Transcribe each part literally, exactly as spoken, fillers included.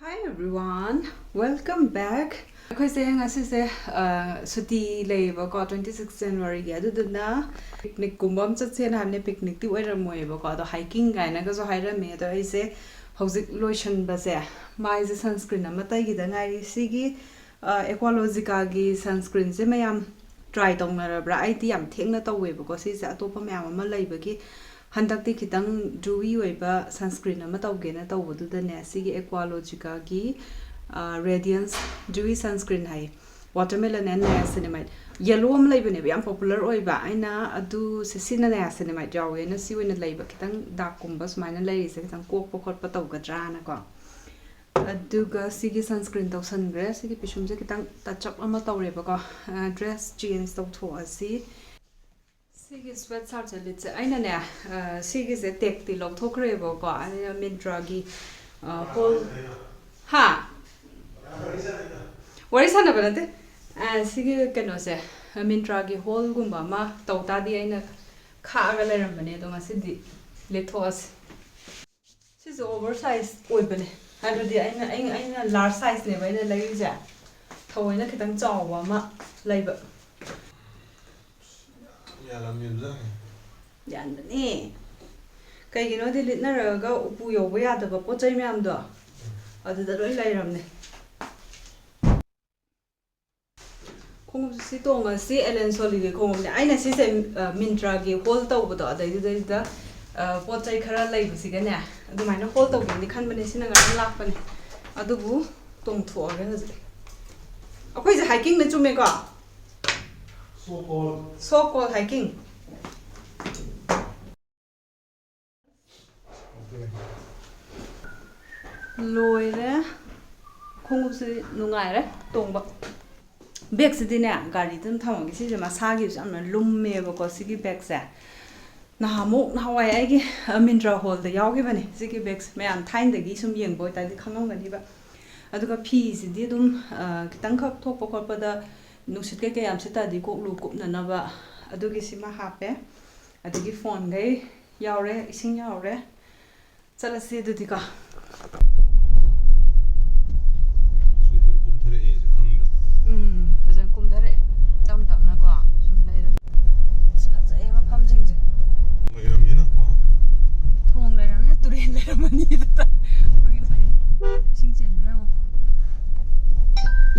Hi everyone, welcome back. ꯑꯩꯈꯣꯏꯁꯦ ꯉꯁꯤꯁꯦ ꯑ, ꯁꯨꯇꯤ ꯂꯩꯌꯦꯕꯀꯣ, twenty six Januaryꯒꯤ꯫ ꯑꯗꯨꯗꯨꯅ ꯄꯤꯛꯅꯤꯛꯀꯨꯝꯕ ꯑꯃ ꯆꯠꯁꯦꯅ ꯍꯥꯏꯕꯅꯦ꯫ ꯄꯤꯛꯅꯤꯛꯇꯤ ꯑꯣꯏꯔꯝꯃꯣꯏꯌꯦꯕꯀꯣ, ꯑꯗꯣ hiking ꯀꯥꯏꯅꯒꯁꯨ ꯍꯥꯏꯔꯝꯃꯦ꯫ ꯑꯗꯣ ꯑꯩꯁꯦ ꯍꯧꯖꯤꯛ ꯂꯣꯏꯁꯟꯕꯁꯦ, ꯃꯥꯏꯁꯦ sunscreen ꯑꯃ ꯇꯩꯈꯤꯗ ꯉꯥꯏꯔꯤ꯫ ꯁꯤꯒꯤ ꯑꯦꯀ꯭ꯋꯥꯂꯣꯖꯤꯀꯥꯒꯤ sunscreenꯁꯦ ꯃꯌꯥꯝ try ꯇꯧꯅꯔꯕ꯭ꯔꯥ? ꯑꯩꯗꯤ ꯌꯥꯝ ꯊꯦꯡꯅ ꯇꯧꯋꯦꯕꯀꯣ꯫ ꯁꯤꯁꯦ ꯑꯇꯣꯞꯄ ꯃꯌꯥꯝ ꯑꯃ ꯂꯩꯕꯒꯤ ꯍꯟꯗꯛꯇꯤ ꯈꯤꯇꯪ dewy ꯑꯣꯏꯕ sunscreen ꯑꯃ ꯇꯧꯒꯦꯅ ꯇꯧꯕꯗꯨꯗꯅꯦ, ꯁꯤꯒꯤ ꯑꯦꯀ꯭ꯋꯥꯂꯣꯖꯤꯀꯥꯒꯤ Radiance Dewy Sunscreen ꯍꯥꯏꯌꯦ, Watermelon and Niacinamide꯫ Yellow ꯑꯃ ꯂꯩꯕꯅꯦꯕ, ꯌꯥꯝ popular ꯑꯣꯏꯕ꯫ ꯑꯩꯅ ꯑꯗꯨ ꯁꯤ-, ꯁꯤꯅ Niacinamide ꯌꯥꯎꯋꯦꯅ ꯁꯤ ꯑꯣꯏꯅ ꯂꯩꯕ, ꯈꯤꯇꯪ ꯗꯥꯛꯀꯨꯝꯕ ꯁꯨꯃꯥꯏꯅ ꯂꯩꯔꯤꯁꯦ ꯈꯤꯇꯪ ꯀꯣꯛꯄ ꯈꯣꯠꯄ ꯇꯧꯒꯗ꯭ꯔꯥꯅꯀꯣ꯫ ꯑꯗꯨꯒ ꯁꯤꯒꯤ sunscreen ꯇꯧꯁꯟꯈ꯭ꯔꯦ꯫ ꯁꯤꯒꯤ ꯄꯤꯁꯨꯝꯁꯦ ꯈꯤꯇꯪ touch up ꯑꯃ ꯇꯧꯔꯦꯕꯀꯣ꯫ Dress change ꯇꯧꯊꯣꯛꯑꯁꯤ꯫ ꯁꯤꯒꯤ sweatshirt ꯁꯦ ꯂꯤꯠꯁꯦ꯫ ꯑꯩꯅꯅꯦ, ꯑ, ꯁꯤꯒꯤꯁꯦ tag ꯇꯤ ꯂꯧꯊꯣꯛꯈ꯭ꯔꯦꯕꯀꯣ꯫ ꯑꯩꯅ Myntra ꯒꯤ, ꯑ, whole, ꯍꯥ? ꯋꯥꯔꯤ ꯁꯥꯟꯅꯕ ꯅꯠꯇꯦ꯫ ꯑ, ꯁꯤꯒꯤ ꯀꯩꯅꯣꯁꯦ, Myntra ꯒꯤ haul ꯒꯨꯝꯕ ꯑꯃ ꯇꯧ ꯇꯥꯔꯗꯤ ꯑꯩꯅ ꯈꯥꯛꯑꯒ ꯂꯩꯔꯝꯕꯅꯦ, ꯑꯗꯣ ꯉꯁꯤꯗꯤ ꯂꯤꯠꯊꯣꯛꯑꯁꯤ꯫ ꯁꯤꯁꯦ over size ꯑꯣꯏꯕꯅꯦ, ꯍꯥꯏꯕꯗꯤ ꯑꯩꯅ, ꯑꯩ-, ꯑꯩꯅ large size ꯅꯦꯕ ꯑꯩꯅ ꯂꯩꯔꯤꯁꯦ, ꯊꯑꯣꯏꯅ ꯈꯤꯇꯪ ꯆꯥꯎꯕ ꯑꯃ ꯂꯩꯕ꯫ ꯌꯥꯜꯂꯝꯃꯤꯕꯖꯥꯠꯅꯤ꯫ ꯌꯥꯟꯕꯅꯦ꯫ ꯀꯩꯒꯤꯅꯣꯗꯤ ꯂꯤꯠꯅꯔꯒ ꯎꯄꯨ ꯌꯧꯕ ꯌꯥꯗꯕ ꯄꯣꯠ ꯆꯩ ꯃꯌꯥꯝꯗꯣ ꯑꯗꯨꯗ ꯂꯣꯏ ꯂꯩꯔꯝꯅꯦ꯫ ꯈꯣꯡꯎꯞꯁꯤ ꯇꯣꯡꯉꯁꯤ, Allen Solly ꯒꯤ ꯈꯣꯡꯎꯞꯅꯦ꯫ ꯑꯩꯅ ꯁꯤꯁꯦ, ꯑ, Myntra ꯒꯤ haul ꯇꯧꯕꯗꯣ, ꯑꯗꯩꯗꯨꯗꯩꯗ, ꯑ, ꯄꯣꯠ ꯆꯩ ꯈꯔ ꯂꯩꯕꯁꯤꯒꯅꯦ, ꯑꯗꯨꯃꯥꯏꯅ haul ꯇꯧꯒꯦꯅꯗꯤ ꯈꯟꯕꯅꯦ, ꯁꯤꯅ ꯉꯔꯥꯡ ꯂꯥꯛꯄꯅꯦ꯫ ꯑꯗꯨꯕꯨ ꯇꯣꯡꯊꯣꯛꯑꯒꯦ ꯍꯧꯖꯤꯛ꯫ ꯑꯩꯈꯣꯏꯁꯦ hiking ꯅ ꯆꯨꯝꯃꯦꯀꯣ? So called. So called hiking. ꯂꯣꯏꯔꯦ꯫ ꯈꯣꯡꯎꯞꯁꯤ ꯅꯨꯡꯉꯥꯏꯔꯦ ꯇꯣꯡꯕ꯫ Bag ꯁꯤꯗꯤꯅꯦ, ꯒꯥꯔꯤꯗ ꯑꯗꯨꯝ ꯊꯝꯃꯒꯦ꯫ ꯁꯤꯁꯦ ꯃꯁꯥꯒꯤꯁꯨ ꯌꯥꯝꯅ ꯂꯨꯝꯃꯦꯕꯀꯣ, ꯁꯤꯒꯤ bag ꯁꯦ꯫ ꯅꯍꯥꯟꯃꯨꯛ ꯅꯍꯥꯟꯋꯥꯏ ꯑꯩꯒꯤ, ꯑ, Myntra haul ꯗ ꯌꯥꯎꯈꯤꯕꯅꯦ ꯁꯤꯒꯤ bag ꯁꯦ꯫ ꯃꯌꯥꯝ ꯊꯥꯏꯅꯗꯒꯤ ꯁꯨꯝ ꯌꯦꯡꯕ ꯑꯣꯏꯇꯥꯔꯗꯤ ꯈꯪꯉꯝꯒꯅꯤꯕ꯫ ꯑꯗꯨꯒ ꯐꯤꯁꯤꯗꯤ ꯑꯗꯨꯝ, ꯑ, ꯈꯤꯇꯪꯈꯛ ꯊꯣꯛꯄ ꯈꯣꯠꯄꯗ ꯅꯨꯡꯁꯤꯠ ꯀꯩꯀꯩ ꯌꯥꯝ ꯁꯤꯠꯇꯗꯤ ꯀꯣꯛ ꯂꯨ ꯀꯨꯞꯅꯅꯕ ꯑꯗꯨꯒꯤ ꯁꯤꯃ ꯍꯥꯞꯄꯦ꯫ ꯑꯗꯒꯤ phone ꯈꯩ ꯌꯥꯎꯔꯦ, ꯏꯁꯤꯡ ꯌꯥꯎꯔꯦ꯫ ꯆꯠꯂꯁꯤ ꯑꯗꯨꯗꯤꯀꯣ꯫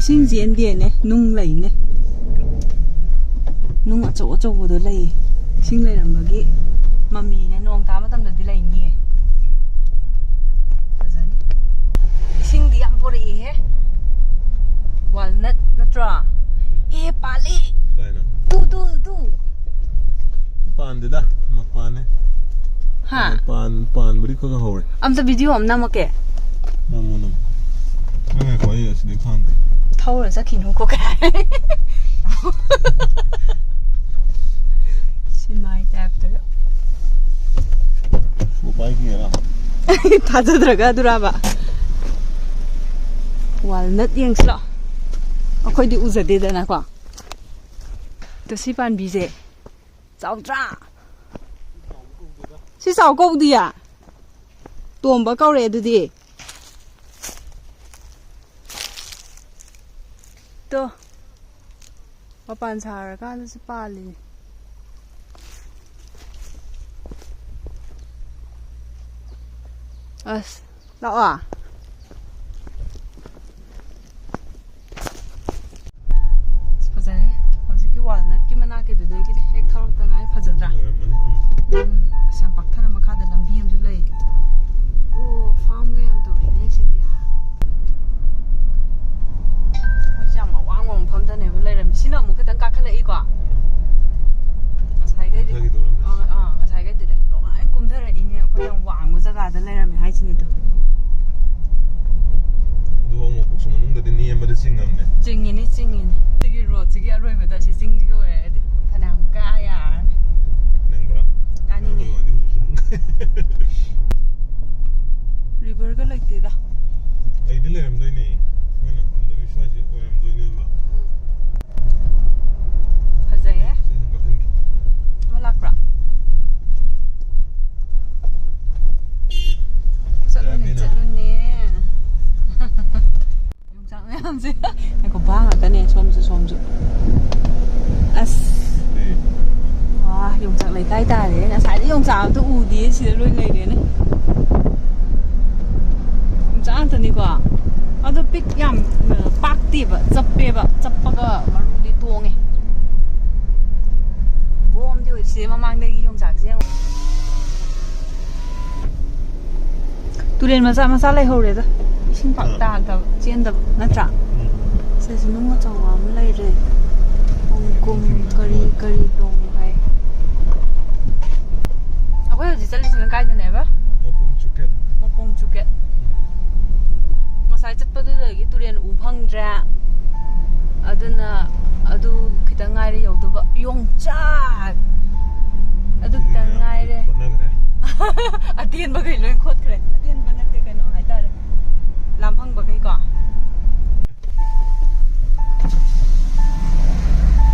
ꯏꯁꯤꯡ ꯆꯦꯟꯗꯦꯅꯦ, ꯅꯨꯡ ꯂꯩꯅꯦ꯫ ꯅꯨꯡ ꯑꯆꯧ ꯑꯆꯧꯕꯗꯣ ꯂꯩꯌꯦ꯫ ꯏꯁꯤꯡ ꯂꯩꯔꯝꯕꯒꯤ ꯃꯃꯤꯅꯦ, ꯅꯣꯡ ꯇꯥ ꯃꯇꯝꯗꯗꯤ ꯂꯩꯅꯤꯌꯦ꯫ ꯐꯖꯅꯤ꯫ ꯏꯁꯤꯡꯗꯤ ꯌꯥꯝ ꯄꯣꯔꯛꯏꯍꯦ꯫ ꯋꯥꯜꯅꯠ ꯅꯠꯇ꯭ꯔꯣ? ꯑꯦ, ꯄꯥꯜꯂꯤ꯫ ꯀꯥꯏꯅ? Two, two, two. ꯄꯥꯟꯗꯦꯗ, ꯃꯄꯥꯟꯅꯦ꯫ ꯍꯥ? ꯄꯥꯟ-, ꯄꯥꯟꯕꯗꯤ ꯈꯔ ꯈꯔ ꯍꯧꯔꯦ꯫ ꯑꯝꯇ ꯚꯤꯗꯤꯑꯣ ꯑꯃ ꯅꯝꯃꯛꯀꯦ꯫ ꯅꯝꯃꯣ, ꯅꯝꯃꯣ꯫ ꯅꯪ ꯉꯥꯏꯈꯣ, ꯑꯩ ꯑꯁꯤꯗꯩ ꯊꯥꯡꯒꯦ꯫ ꯊꯧꯔ ꯆꯠꯈꯤꯅꯨꯀꯣ ꯀꯥꯏ꯫ ꯁꯤꯃꯥꯏ ꯇꯥꯏꯞꯇꯒ꯫ ꯁꯨ ꯄꯥꯏꯈꯤꯒꯦꯔꯥ? ꯊꯥꯖꯗ꯭ꯔꯒ ꯑꯗꯨꯔꯥꯕ? ꯋꯥꯜꯅꯠ ꯌꯦꯡꯁꯤꯂꯣ꯫ ꯑꯩꯈꯣꯏꯗꯤ ꯎꯖꯗꯦꯗꯅꯀꯣ꯫ ꯑꯗꯣ ꯁꯤ ꯄꯥꯝꯕꯤꯁꯦ ꯆꯥꯎꯗ꯭ꯔꯥ? ꯁꯤ ꯆꯥꯎ ꯀꯧꯗꯤꯌꯦ꯫ ꯇꯣꯝꯕ ꯀꯧꯔꯦ ꯑꯗꯨꯗꯤ꯫ ꯇꯣ꯫ ꯃꯄꯥꯟ ꯁꯥꯔꯀꯥꯟꯗꯁꯨ ꯄꯥꯜꯂꯤꯅꯦ꯫ ꯑꯁ, ꯂꯥꯛꯑꯣ꯫ ꯑꯁ, ꯐꯖꯔꯦ꯫ ꯍꯧꯖꯤꯛꯀꯤ ꯋꯥꯜꯅꯠꯀꯤ ꯃꯅꯥꯛꯀꯤꯗꯨꯗꯒꯤꯗꯤ ꯍꯦꯛ ꯊꯧꯔꯛꯇ ꯉꯥꯏ꯫ ꯐꯖꯗ꯭ꯔꯥ? ꯂꯩꯔꯝꯃꯅꯤ꯫ ꯎꯝ꯫ ꯎꯝ꯫ ꯑꯁ, ꯌꯥꯝ ꯄꯥꯛꯊꯔ ꯃꯈꯥꯗ ꯂꯝꯕꯤ ꯑꯃꯁꯨ ꯂꯩ꯫ ꯑꯣ, ꯐꯥꯝꯒ ꯌꯥꯝ ꯇꯧꯔꯤꯅꯦ ꯁꯤꯗꯤ꯫ ꯑꯩꯈꯣꯏꯁꯦ ꯌꯥꯝ ꯑꯋꯥꯡꯕ ꯃꯐꯝꯗꯅꯦꯕ ꯂꯩꯔꯝꯃꯤ꯫ ꯁꯤꯅ ꯑꯃꯨꯛ ꯈꯤꯇꯪ ꯀꯥꯈꯠꯂꯛꯏꯀꯣ? ꯉꯁꯥꯏꯈꯩꯗꯤ ꯃꯊꯛꯀꯤꯗꯣ ꯑꯣꯏꯔꯝꯃꯅꯤ꯫ ꯑꯥ, ꯑꯥ, ꯉꯁꯥꯏꯈꯩꯗꯨꯗꯤ ꯂꯣꯏ ꯀꯨꯝꯊꯔꯛꯏꯅꯦ꯫ ꯑꯩꯈꯣꯏ ꯌꯥꯝ ꯋꯥꯡꯕ ꯖꯒꯥꯗ ꯂꯩꯔꯝꯃꯦ ꯍꯥꯏꯁꯤꯅꯤꯗꯣ꯫ ꯑꯗꯨ ꯑꯃꯨꯛ ꯀꯣꯛꯁꯨ ꯃꯅꯨꯡꯗꯗꯤ ꯅꯦꯝꯕꯗ ꯆꯤꯡꯉꯝꯅꯦ꯫ ꯆꯤꯡꯉꯤꯅꯤ, ꯆꯤꯡꯉꯤꯅꯤ꯫ ꯁꯤꯒꯤ ꯔꯣꯗꯁꯤꯒꯤ ꯑꯔꯣꯏꯕꯗ ꯁꯤ ꯆꯤꯡꯁꯤꯒ ꯑꯣꯏꯔꯗꯤ ꯐꯅꯌꯥꯝ ꯀꯥ ꯌꯥꯔꯅꯤ꯫ ꯅꯪꯕ꯭ꯔꯥ? ꯀꯥꯅꯤꯡꯉꯦ꯫ ꯅꯪ ꯑꯣꯏꯔꯗꯤ ꯍꯧꯖꯤꯛꯁꯨ ꯑꯗꯨꯝ ꯔꯤꯚꯔꯒ ꯂꯩꯇꯦꯗ꯫ ꯑꯩꯗꯤ ꯂꯩꯔꯝꯗꯣꯏꯅꯦ꯫ ꯃꯣꯏꯅ ꯀꯨꯝꯗꯕꯤ ꯁ꯭ꯋꯥꯏꯁꯦ ꯑꯣꯏꯔꯝꯗꯣꯏꯅꯦꯕ꯫ ꯎꯝ꯫ ꯐꯖꯩꯌꯦ꯫ ꯁꯤ ꯍꯦꯟꯒꯠꯍꯟꯒꯦ꯫ ꯑꯃ ꯂꯥꯛꯄ꯭ꯔꯥ? ꯆꯠꯂꯨꯅꯦ, ꯌꯥꯔꯦ, ꯆꯠꯂꯨꯅꯦ꯫ ꯌꯣꯡꯆꯥꯛ ꯃꯌꯥꯝꯁꯦ꯫ ꯉꯥꯏꯈꯣ, ꯚꯥ ꯉꯥꯛꯇꯅꯦ, ꯁꯣꯝꯁꯨ, ꯁꯣꯝꯁꯨ꯫ ꯑꯁ꯫ ꯀꯔꯤ? ꯋꯥ, ꯌꯣꯡꯆꯥꯛ ꯂꯩꯀꯥꯏ ꯇꯥꯔꯦ꯫ ꯉꯁꯥꯏꯗꯤ ꯌꯣꯡꯆꯥꯛ ꯑꯝꯇ ꯎꯗꯤꯌꯦ, ꯁꯤꯗ ꯂꯣꯏ ꯂꯩꯔꯦꯅꯦ꯫ ꯌꯣꯡꯆꯥꯛ ꯉꯥꯛꯇꯅꯤꯀꯣ꯫ ꯑꯗꯣ ꯄꯤꯛ ꯌꯥꯝ, ꯑ, ꯄꯥꯛꯇꯤ ꯆꯞꯄꯦꯕ, ꯆꯞꯄꯒ ꯃꯔꯨꯗꯤ ꯇꯣꯡꯉꯦ꯫ ꯕꯣꯝꯗꯤ ꯑꯣꯏ꯫ ꯁꯤꯗꯩ ꯃꯃꯥꯡꯗꯒꯤ ꯌꯣꯡꯆꯥꯛꯁꯦ ꯌꯦꯡꯉꯣ꯫ ꯇꯨꯔꯦꯜ ꯃꯆꯥ ꯃꯆꯥ ꯂꯩꯍꯧꯔꯦꯗ꯫ ꯏꯁꯤꯡ ꯄꯥꯛ ꯑꯥ꯫ ꯇꯥꯗꯕ, ꯆꯦꯟꯗꯕ ꯅꯠꯇ꯭ꯔꯥ? ꯎꯝ꯫ ꯁꯤꯗꯁꯨ ꯅꯨꯡ ꯑꯆꯧꯕ ꯑꯃ ꯂꯩꯔꯦ꯫ ꯍꯣꯡꯀꯨꯝ ꯀꯔꯤ ꯀꯔꯤ ꯇꯣꯡ ꯍꯥꯏ꯫ ꯑꯩꯈꯣꯏ ꯍꯧꯖꯤꯛ ꯆꯠꯂꯤꯁꯤꯅ ꯀꯥꯏꯗꯅꯦꯕ? ꯃꯄꯨꯡ ꯆꯨꯀꯦꯠ꯫ ꯃꯄꯨꯡ ꯆꯨꯀꯦꯠ꯫ ꯉꯁꯥꯏ ꯆꯠꯄꯗꯨꯗꯒꯤ ꯇꯨꯔꯦꯜ ꯎ ꯐꯪꯗ꯭ꯔꯦ꯫ ꯑꯗꯨꯅ ꯑꯗꯨ ꯈꯤꯇꯪ ꯉꯥꯏꯔꯦ ꯌꯧꯗꯧꯕ꯫ ꯌꯣꯡꯆꯥꯛ! ꯑꯗꯨ ꯈꯤꯇꯪ ꯉꯥꯏꯔꯦ꯫ ꯍꯣꯠꯅꯈ꯭ꯔꯦ꯫ ꯑꯇꯦꯟꯕꯈꯩ ꯂꯣꯏ ꯈꯣꯠꯈ꯭ꯔꯦ꯫ ꯑꯇꯦꯟꯕ ꯅꯠꯇꯦ, ꯀꯩꯅꯣ ꯍꯥꯏꯇꯥꯔꯦ꯫ ꯂꯥꯝ ꯐꯪꯕꯈꯩꯀꯣ꯫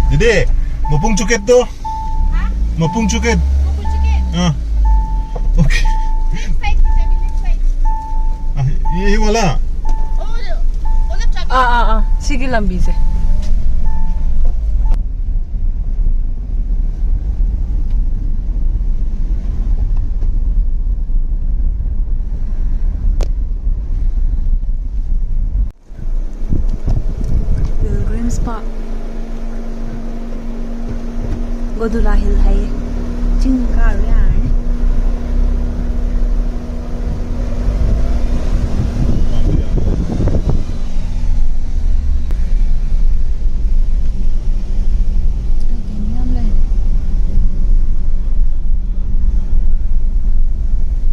ꯗꯤꯗꯤ, ꯃꯄꯨꯡ ꯆꯨꯀꯦꯠꯇꯣ? ꯍꯥ? ꯃꯄꯨꯡ ꯆꯨꯀꯦꯠ? ꯃꯄꯨꯡ ꯆꯨꯀꯦꯠ? ꯑꯥ꯫ ꯑꯣꯀꯦ꯫ Next side, ꯁꯤꯗ, next side꯫ ꯑꯥ, ꯌꯦ, ꯌꯦ ꯋꯥꯂꯥ? ꯑꯣ, ꯑꯣ, left side꯫ ꯑꯥ, ꯑꯥ, ꯑꯥ꯫ ꯁꯤꯒꯤ ꯂꯝꯕꯤꯁꯦ꯫ Pilgrims Park꯫ ꯒꯣꯗꯨꯂꯥ ꯍꯤꯜ ꯍꯥꯏꯌꯦ꯫ ꯆꯤꯡ ꯀꯥꯔꯨ ꯌꯥꯔꯅꯤ꯫ ꯀꯩ ꯀꯩꯅꯣ ꯌꯥꯝ ꯂꯩꯔꯦ꯫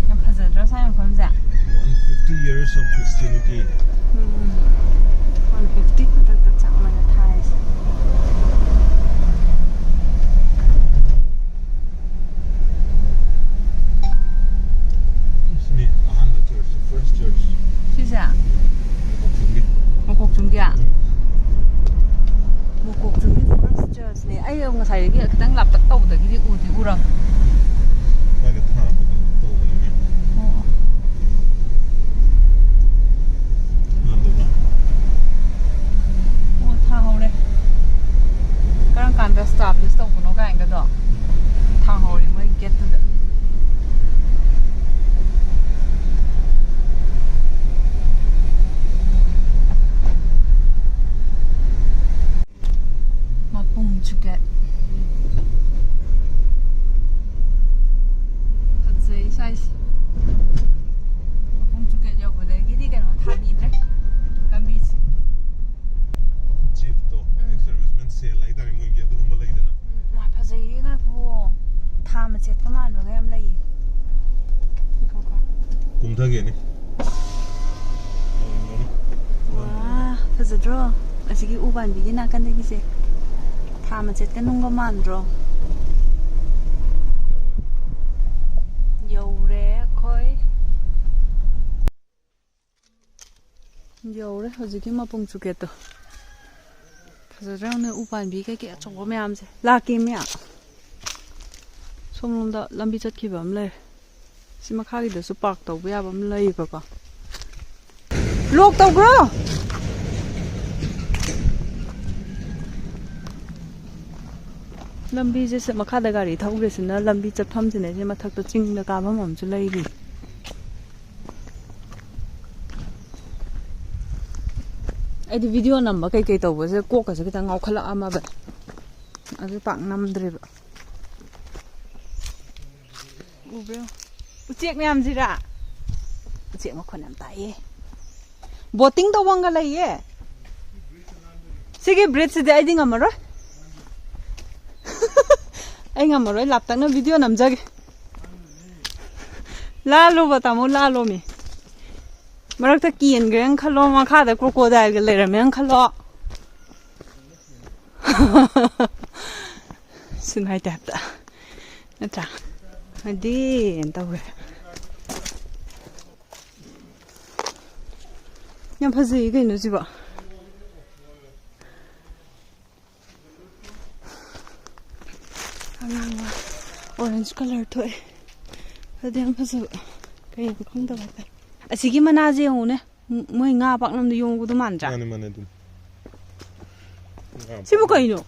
ꯌꯥꯝ ꯐꯖꯗ꯭ꯔꯣ ꯁ꯭ꯋꯥꯏ ꯃꯐꯝꯁꯦ? One fifty years of Christianity. Um. One fifty ꯃꯊꯛꯇ ꯆꯥꯎꯅꯒ ꯊꯥꯔꯤꯁꯦ꯫ ꯁꯤꯅꯤ ꯑꯍꯥꯟꯕ church, first church꯫ ꯁꯤꯁꯦ? ꯃꯀꯣꯛꯆꯨꯡꯒꯤ꯫ ꯃꯀꯣꯛꯆꯨꯡꯒꯤ? ꯎꯝ꯫ ꯃꯀꯣꯛꯆꯨꯡꯒꯤ first church꯫ ꯅꯦ꯫ ꯑꯩ ꯉꯁꯥꯏꯗꯒꯤ ꯈꯤꯇꯪ ꯂꯥꯞꯇꯛ ꯇꯧꯕꯗꯒꯤꯗꯤ ꯎꯗꯤ ꯎꯔꯝ꯫ ꯁ꯭ꯋꯥꯏꯗ ꯊꯥꯕ ꯀꯩꯅꯣ ꯇꯧꯕꯅꯤꯅꯦ꯫ ꯑꯣ, ꯑꯣ꯫ ꯃꯥꯟꯗꯕ꯭ꯔꯥ? ꯑꯣ, ꯊꯥꯍꯧꯔꯦ꯫ ꯐꯖꯒꯦꯅꯦ꯫ ꯋꯥ, ꯐꯖꯗ꯭ꯔꯣ? ꯑꯁꯤꯒꯤ ꯎ ꯄꯥꯝꯕꯤꯒꯤ ꯅꯥꯀꯟꯗꯒꯤꯁꯦ ꯊꯥ ꯃꯆꯦꯠꯀ ꯅꯨꯡꯒ ꯃꯥꯟꯗ꯭ꯔꯣ? ꯌꯧꯔꯦ ꯑꯩꯈꯣꯏ꯫ ꯌꯧꯔꯦ ꯍꯧꯖꯤꯛꯀꯤ ꯃꯄꯨꯡ ꯆꯨꯀꯦꯠꯇꯣ꯫ ꯐꯖꯗ꯭ꯔꯥ ꯌꯦꯡꯉꯨꯅꯦ, ꯎ ꯄꯥꯝꯕꯤ ꯀꯩꯀꯩ ꯑꯆꯧꯕ ꯃꯌꯥꯝꯁꯦ꯫ ꯂꯥꯛꯀꯦ ꯃꯌꯥꯝ꯫ ꯁꯣꯝꯂꯣꯝꯗ ꯂꯝꯕꯤ ꯆꯠꯈꯤꯕ ꯑꯃ ꯂꯩꯔꯦ꯫ ꯁꯤ ꯃꯈꯥꯒꯤꯗꯁꯨ ꯄꯥꯔꯛ ꯇꯧꯕ ꯌꯥꯕ ꯑꯃ ꯂꯩꯌꯦꯕꯀꯣ꯫ ꯂꯣꯛ ꯇꯧꯈ꯭ꯔꯣ꯫ ꯂꯝꯕꯤꯁꯦ ꯁꯦ-, ꯃꯈꯥꯗ ꯒꯥꯔꯤ ꯊꯧꯈ꯭ꯔꯤꯁꯤꯅ ꯂꯝꯕꯤ ꯆꯠꯐꯝꯁꯤꯅꯦ꯫ ꯁꯤ ꯃꯊꯛꯇ ꯆꯤꯡꯗ ꯀꯥꯐꯝ ꯑꯃꯁꯨ ꯂꯩꯔꯤ꯫ ꯑꯩꯗꯤ ꯚꯤꯗꯤꯑꯣ ꯅꯝꯕ ꯀꯩꯀꯩ ꯇꯧꯕꯁꯦ ꯀꯣꯛꯀꯁꯦ ꯈꯤꯇꯪ ꯉꯥꯎꯈꯠꯂꯛꯑꯝꯃꯕꯅꯦ꯫ ꯑꯗꯨ ꯄꯥꯛ ꯅꯝꯗ꯭ꯔꯦꯕ꯫ ꯎꯕ꯭ꯔꯣ? ꯎꯆꯦꯛ ꯃꯌꯥꯝꯁꯤꯔꯥ? ꯎꯆꯦꯛ ꯃꯈꯣꯟ ꯌꯥꯝ ꯇꯥꯏꯌꯦ꯫ ꯕꯣꯇꯤꯡ ꯇꯧꯐꯝꯒ ꯂꯩꯌꯦ꯫ ꯁꯤꯒꯤ ꯕ꯭ꯔꯤꯖꯁꯤꯗꯤ ꯑꯩꯗꯤ ꯉꯝꯃꯔꯣꯏ꯫ ꯑꯩ ꯉꯝꯃꯔꯣꯏ, ꯂꯥꯞꯇꯛꯅ ꯚꯤꯗꯤꯑꯣ ꯅꯝꯖꯒꯦ꯫ ꯂꯥꯜꯂꯣꯕ ꯇꯥꯃꯣ, ꯂꯥꯜꯂꯣꯃꯤ꯫ ꯃꯔꯛꯇ ꯀꯦꯟꯈ꯭ꯔꯦꯅ ꯈꯜꯂꯣ, ꯃꯈꯥꯗ ꯀ꯭ꯔꯣꯀꯣꯗꯥꯏꯜꯒ ꯂꯩꯔꯝꯃꯦꯅ ꯈꯜꯂꯣ꯫ ꯁꯤꯅꯥꯏ ꯇꯥꯏꯞꯇ ꯅꯠꯇ꯭ꯔꯥ? ꯍꯥꯏꯗꯤ ꯇꯧꯋꯦ꯫ ꯌꯥꯝ ꯐꯖꯩ ꯀꯩꯅꯣ ꯁꯤꯕꯣ꯫ ꯑꯉꯥꯡꯕ ꯑꯣꯔꯦꯟꯖ ꯀꯂꯔ ꯊꯣꯛꯑꯦ꯫ ꯑꯗꯨ ꯌꯥꯝ ꯐꯖꯕ꯫ ꯀꯩꯅꯣ ꯈꯪꯗꯕ ꯍꯥꯏꯇꯥꯔꯦ꯫ ꯑꯁꯤꯒꯤ ꯃꯅꯥꯁꯦ ꯌꯦꯡꯉꯨꯅꯦ꯫ ꯃꯣꯏ ꯉꯥ ꯄꯥꯛꯅꯝꯗ ꯌꯣꯝꯕꯗꯣ ꯃꯥꯟꯗ꯭ꯔꯥ? ꯃꯥꯅꯦ, ꯃꯥꯅꯦ, ꯑꯗꯨꯝ꯫ ꯉꯥ ꯁꯤꯕꯨ ꯄꯥꯛꯅꯝ꯫ ꯀꯩꯅꯣ?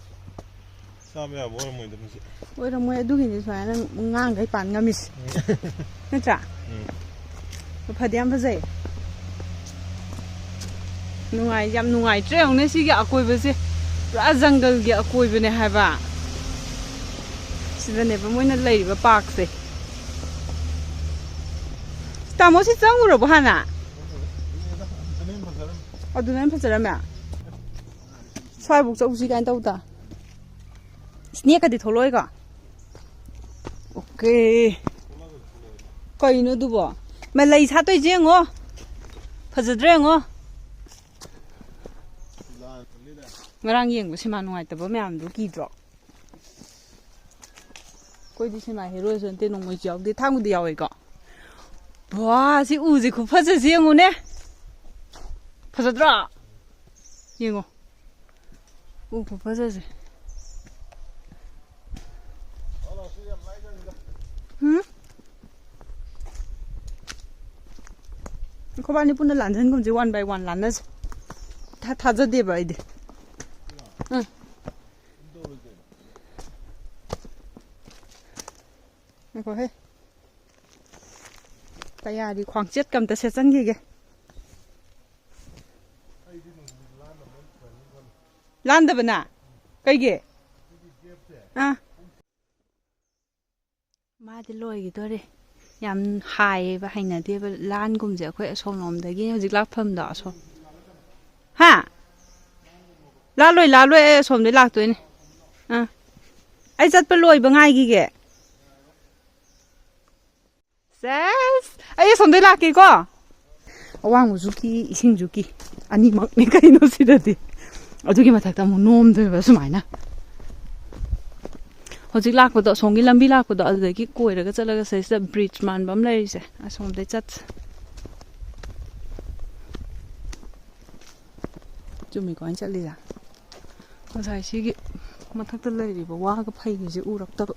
ꯆꯥꯕ ꯌꯥꯕ ꯑꯣꯏꯔꯝꯃꯣꯏꯗ ꯃꯁꯤ꯫ ꯑꯣꯏꯔꯝꯃꯣꯏ, ꯑꯗꯨꯒꯤꯅꯤ ꯁꯨꯃꯥꯏꯅ ꯉꯥꯡꯈꯩ ꯄꯥꯟ ꯉꯝꯃꯤꯁꯦ꯫ ꯅꯠꯇ꯭ꯔꯥ? ꯎꯝ꯫ ꯐꯗꯤ ꯌꯥꯝ ꯐꯖꯩ꯫ ꯅꯨꯡꯉꯥꯏ-, ꯌꯥꯝ ꯅꯨꯡꯉꯥꯏꯇ꯭ꯔꯦ ꯌꯦꯡꯉꯨꯅꯦ, ꯁꯤꯒꯤ ꯑꯀꯣꯏꯕꯁꯦ ꯄꯨꯔꯥ ꯖꯪꯒꯜꯒꯤ ꯑꯀꯣꯏꯕꯅꯦ ꯍꯥꯏꯕ꯫ ꯁꯤꯗꯅꯦꯕ ꯃꯣꯏꯅ ꯂꯩꯔꯤꯕ ꯄꯥꯔꯛꯁꯦ꯫ ꯇꯥꯃꯣ, ꯁꯤ ꯆꯪꯉꯨꯔꯕꯣ ꯍꯥꯟꯅ? ꯑꯗꯨꯅ ꯍꯦꯟꯅ ꯐꯖꯔꯝꯃꯦ꯫ ꯁ꯭ꯋꯥꯏꯐꯧ ꯆꯧꯁꯤ ꯀꯥꯏꯅ ꯇꯧꯗ꯫ ꯁ꯭ꯅꯦꯛꯀꯗꯤ ꯊꯣꯛꯂꯛꯑꯣꯏꯀꯣ? ꯑꯣꯀꯦ꯫ ꯀꯩꯅꯣ ꯑꯗꯨꯕꯣ? ꯃ ꯂꯩ ꯁꯥꯠꯇꯣꯏꯁꯦ ꯌꯦꯡꯉꯣ꯫ ꯐꯖꯗ꯭ꯔꯥ ꯌꯦꯡꯉꯣ꯫ ꯉꯔꯥꯡ ꯌꯦꯡꯕ ꯁꯤꯃꯥ ꯅꯨꯡꯉꯥꯏꯇꯕ ꯃꯌꯥꯝꯗꯨ ꯀꯤꯗ꯭ꯔꯣ? ꯑꯩꯈꯣꯏꯗꯤ ꯁꯤꯃꯥ ꯍꯦꯔꯣꯁꯨ ꯅꯠꯇꯦ, ꯅꯣꯡꯃꯩꯁꯨ ꯌꯥꯎꯗꯦ, ꯊꯥꯡꯕꯨꯗꯤ ꯌꯥꯎꯋꯦꯀꯣ꯫ ꯋꯥ, ꯁꯤ ꯎꯁꯦ ꯈꯨꯐꯖꯁꯤ ꯌꯦꯡꯉꯨꯅꯦ꯫ ꯐꯖꯗ꯭ꯔꯣ? ꯌꯦꯡꯉꯣ꯫ ꯎ ꯈꯨꯐꯖꯁꯦ꯫ ꯎꯝ? ꯑꯩꯈꯣꯏꯕꯥꯅꯤ ꯄꯨꯟꯅ ꯂꯥꯟꯖꯟꯒꯨꯝꯁꯦ, one by one ꯂꯥꯟꯅꯁꯦ꯫ ꯊꯥ-, ꯊꯥꯖꯗꯦꯕ ꯑꯩꯗꯤ꯫ ꯎꯝ꯫ ꯉꯥꯏꯈꯣꯍꯦ꯫ ꯀꯌꯥꯗꯤ ꯈ꯭ꯋꯥꯡꯆꯦꯠꯀ ꯑꯝꯇ ꯁꯦꯠꯆꯟꯈꯤꯒꯦ꯫ ꯂꯥꯟꯗꯕꯅ? ꯀꯩꯒꯤ? ꯑꯥ꯫ ꯃꯥꯗꯤ ꯂꯣꯏꯈꯤꯗꯣꯔꯦ꯫ ꯌꯥꯝ ꯍꯥꯏꯌꯦꯕ, ꯍꯩꯅꯗꯦꯕ꯫ ꯂꯥꯟꯒꯨꯝꯁꯦ ꯑꯩꯈꯣꯏ ꯑꯁꯣꯝꯂꯣꯝꯗꯒꯤ ꯍꯧꯖꯤꯛ ꯂꯥꯛꯐꯝꯗꯣ ꯑꯁꯣꯝ꯫ ꯍꯥ? ꯂꯥꯜꯂꯣꯏ, ꯂꯥꯜꯂꯣꯏ, ꯑꯩ ꯑꯁꯣꯝꯗꯩ ꯂꯥꯛꯇꯣꯏꯅꯦ꯫ ꯑꯥ꯫ ꯑꯩ ꯆꯠꯄ ꯂꯣꯏꯕ ꯉꯥꯏꯈꯤꯒꯦ꯫ ꯁꯦꯁ! ꯑꯩ ꯑꯁꯣꯝꯗꯩ ꯂꯥꯛꯀꯦꯀꯣ꯫ ꯑꯋꯥꯡꯕꯁꯨ ꯀꯤ, ꯏꯁꯤꯡꯁꯨ ꯀꯤ꯫ ꯑꯅꯤꯃꯛꯅꯤ ꯀꯩꯅꯣ ꯁꯤꯗꯗꯤ꯫ ꯑꯗꯨꯒꯤ ꯃꯊꯛꯇ ꯑꯃꯨꯛ ꯅꯣꯝꯗꯣꯏꯕ ꯁꯨꯃꯥꯏꯅ꯫ ꯍꯧꯖꯤꯛ ꯂꯥꯛꯄꯗꯣ, ꯑꯁꯣꯝꯒꯤ ꯂꯝꯕꯤ ꯂꯥꯛꯄꯗꯣ, ꯑꯗꯨꯗꯒꯤ ꯀꯣꯏꯔꯒ ꯆꯠꯂꯒ ꯁꯤꯗꯩꯁꯤꯗ bridge ꯃꯥꯟꯕ ꯑꯃ ꯂꯩꯔꯤꯁꯦ, ꯑꯁꯣꯝꯗꯩ ꯆꯠꯁꯦ꯫ ꯆꯨꯝꯃꯤꯀꯣ ꯑꯩꯅ ꯆꯠꯂꯤꯁꯦ? ꯉꯁꯥꯏ ꯁꯤꯒꯤ ꯃꯊꯛꯇ ꯂꯩꯔꯤꯕ ꯋꯥꯒ ꯐꯩꯒꯁꯦ ꯎꯔꯛꯇꯕ꯫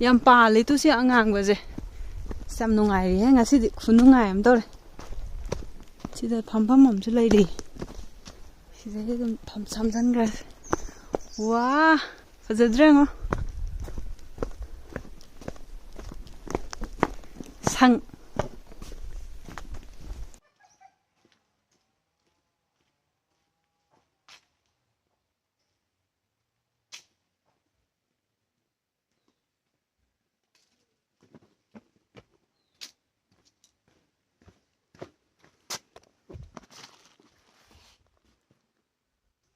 ꯌꯥꯝ ꯄꯥꯜꯂꯤ ꯇꯨ ꯁꯤ ꯑꯉꯥꯡꯕꯁꯦ꯫ ꯑꯁ, ꯌꯥꯝ ꯅꯨꯡꯉꯥꯏꯔꯤꯍꯦ ꯉꯁꯤꯗꯤ, ꯈꯨꯅꯨꯡꯉꯥꯏ ꯑꯃ ꯇꯧꯔꯦ꯫ ꯁꯤꯗ ꯐꯝꯐꯝ ꯑꯃꯁꯨ ꯂꯩꯔꯤ꯫ ꯁꯤꯗꯒꯤ ꯑꯗꯨꯝ ꯐꯝ-, ꯁꯝꯖꯟꯈ꯭ꯔꯁꯦ꯫ ꯋꯥ, ꯐꯖꯗ꯭ꯔꯥ ꯌꯦꯡꯉꯣ꯫ ꯁꯪ꯫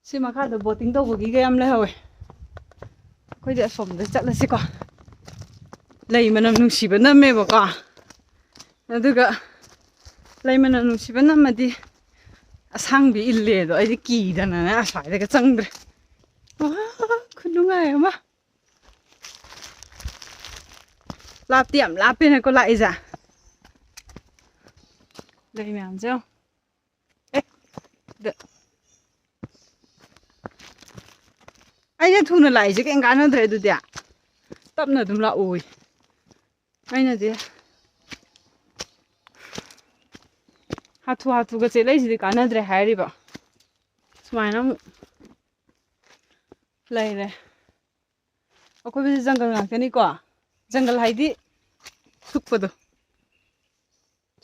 ꯁꯤ ꯃꯈꯥꯗ boating ꯇꯧꯕꯒꯤꯒ ꯌꯥꯝ ꯂꯩꯍꯧꯋꯦ꯫ ꯑꯩꯈꯣꯏꯗꯤ ꯑꯁꯣꯝꯗ ꯆꯠꯂꯁꯤꯀꯣ꯫ ꯂꯩ ꯃꯅꯝ ꯅꯨꯡꯁꯤꯕ ꯅꯝꯃꯦꯕꯀꯣ꯫ ꯑꯗꯨꯒ ꯂꯩ ꯃꯅꯝ ꯅꯨꯡꯁꯤꯕ ꯅꯝꯃꯗꯤ ꯑꯁꯥꯡꯕꯤ ꯏꯜꯂꯦ ꯑꯗꯣ, ꯑꯩꯗꯤ ꯀꯤꯗꯅꯅꯦ ꯑꯁ꯭ꯋꯥꯏꯗꯒ ꯆꯪꯗ꯭ꯔꯦ꯫ ꯋꯥ, ꯈꯨꯅꯨꯡꯉꯥꯏ ꯑꯃ꯫ ꯂꯥꯞꯇꯤ ꯌꯥꯝ ꯂꯥꯞꯄꯦꯅꯦꯀꯣ ꯂꯥꯛꯏꯁꯦ꯫ ꯂꯩ ꯃꯌꯥꯝꯁꯦ ꯌꯦꯡꯉꯣ꯫ ꯑꯦ, ꯗ-, ꯑꯩꯅ ꯊꯨꯅ ꯂꯥꯛꯏꯁꯦ ꯀꯩꯝ ꯀꯥꯟꯅꯗ꯭ꯔꯦ ꯑꯗꯨꯗꯤ꯫ ꯇꯞꯅ ꯑꯗꯨꯝ ꯂꯥꯛꯑꯣ꯫ ꯑꯩꯅꯗꯤ ꯍꯥꯊꯨ ꯍꯥꯊꯨꯒ ꯆꯦꯜꯂꯛꯏꯁꯤꯗꯤ ꯀꯥꯟꯅꯗ꯭ꯔꯦ ꯍꯥꯏꯔꯤꯕ꯫ ꯁꯨꯃꯥꯏꯅ ꯑꯃꯨꯛ ꯂꯩꯔꯦ꯫ ꯑꯀꯣꯏꯕꯁꯦ ꯖꯪꯒꯜ ꯉꯥꯛꯇꯅꯤꯀꯣ꯫ ꯖꯪꯒꯜ ꯍꯥꯏꯗꯤ ꯁꯨꯛꯄꯗꯣ꯫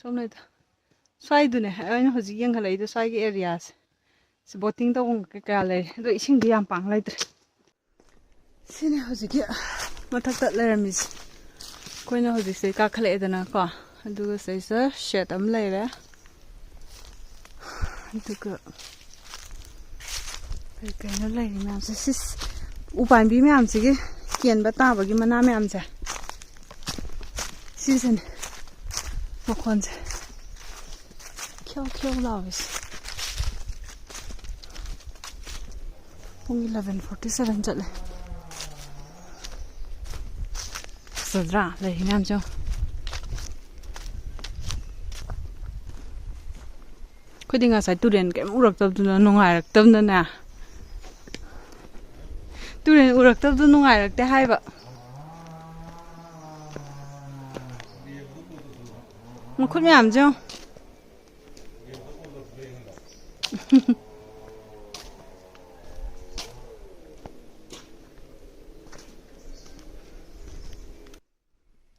ꯁꯣꯝ ꯂꯩꯗ꯫ ꯁ꯭ꯋꯥꯏꯗꯨꯅꯦ ꯑꯩꯅ ꯍꯧꯖꯤꯛ ꯌꯦꯡꯈꯠꯂꯛꯏꯗꯣ, ꯁ꯭ꯋꯥꯏꯒꯤ ꯑꯦꯔꯤꯌꯥꯁꯦ꯫ ꯁꯤ ꯕꯣꯇꯤꯡ ꯇꯧꯐꯝ ꯀꯩꯀꯥ ꯂꯩ, ꯑꯗꯣ ꯏꯁꯤꯡꯗꯤ ꯌꯥꯝ ꯄꯥꯡ ꯂꯩꯇ꯭ꯔꯦ꯫ ꯁꯤꯅꯦ ꯍꯧꯖꯤꯛꯀꯤ ꯃꯊꯛꯇ ꯂꯩꯔꯝꯃꯤꯁꯦ꯫ ꯑꯩꯈꯣꯏꯅ ꯍꯧꯖꯤꯛꯁꯦ ꯀꯥꯈꯠꯂꯛꯑꯦꯗꯅꯀꯣ, ꯑꯗꯨꯒ ꯁꯤꯗꯩꯁꯤꯗ ꯁꯦꯠ ꯑꯃ ꯂꯩꯔꯦ꯫ ꯑꯗꯨꯒ ꯀꯩ ꯀꯩꯅꯣ ꯂꯩꯔꯤ ꯃꯌꯥꯝꯁꯦ, ꯁꯤꯁ, ꯎꯄꯥꯝꯕꯤ ꯃꯌꯥꯝꯁꯤꯒꯤ ꯀꯦꯟꯕ ꯇꯥꯕꯒꯤ ꯃꯅꯥ ꯃꯌꯥꯝꯁꯦ, ꯁꯤꯁꯤꯅꯦ ꯃꯈꯣꯟꯁꯦ ꯈ꯭ꯌꯧ ꯈ꯭ꯌꯧ ꯂꯥꯎꯔꯤꯁꯦ꯫ ꯄꯨꯡ eleven forty seven ꯆꯠꯂꯦ꯫ ꯐꯖꯗ꯭ꯔꯥ ꯂꯩꯔꯤ ꯃꯌꯥꯝꯁꯦ ꯌꯦꯡꯉꯣ꯫ ꯑꯩꯈꯣꯏꯗꯤ ꯉꯁꯥꯏ ꯇꯨꯔꯦꯟ ꯀꯔꯤꯝ ꯎꯔꯛꯇꯕꯗꯨꯅ ꯅꯨꯡꯉꯥꯏꯔꯛꯇꯕꯅꯅꯦ꯫ ꯇꯨꯔꯦꯟ ꯎꯔꯛꯇꯕꯗꯨ ꯅꯨꯡꯉꯥꯏꯔꯛꯇꯦ ꯍꯥꯏꯕ꯫ ꯃꯈꯨꯠ ꯃꯌꯥꯝꯁꯦ ꯌꯦꯡꯉꯣ꯫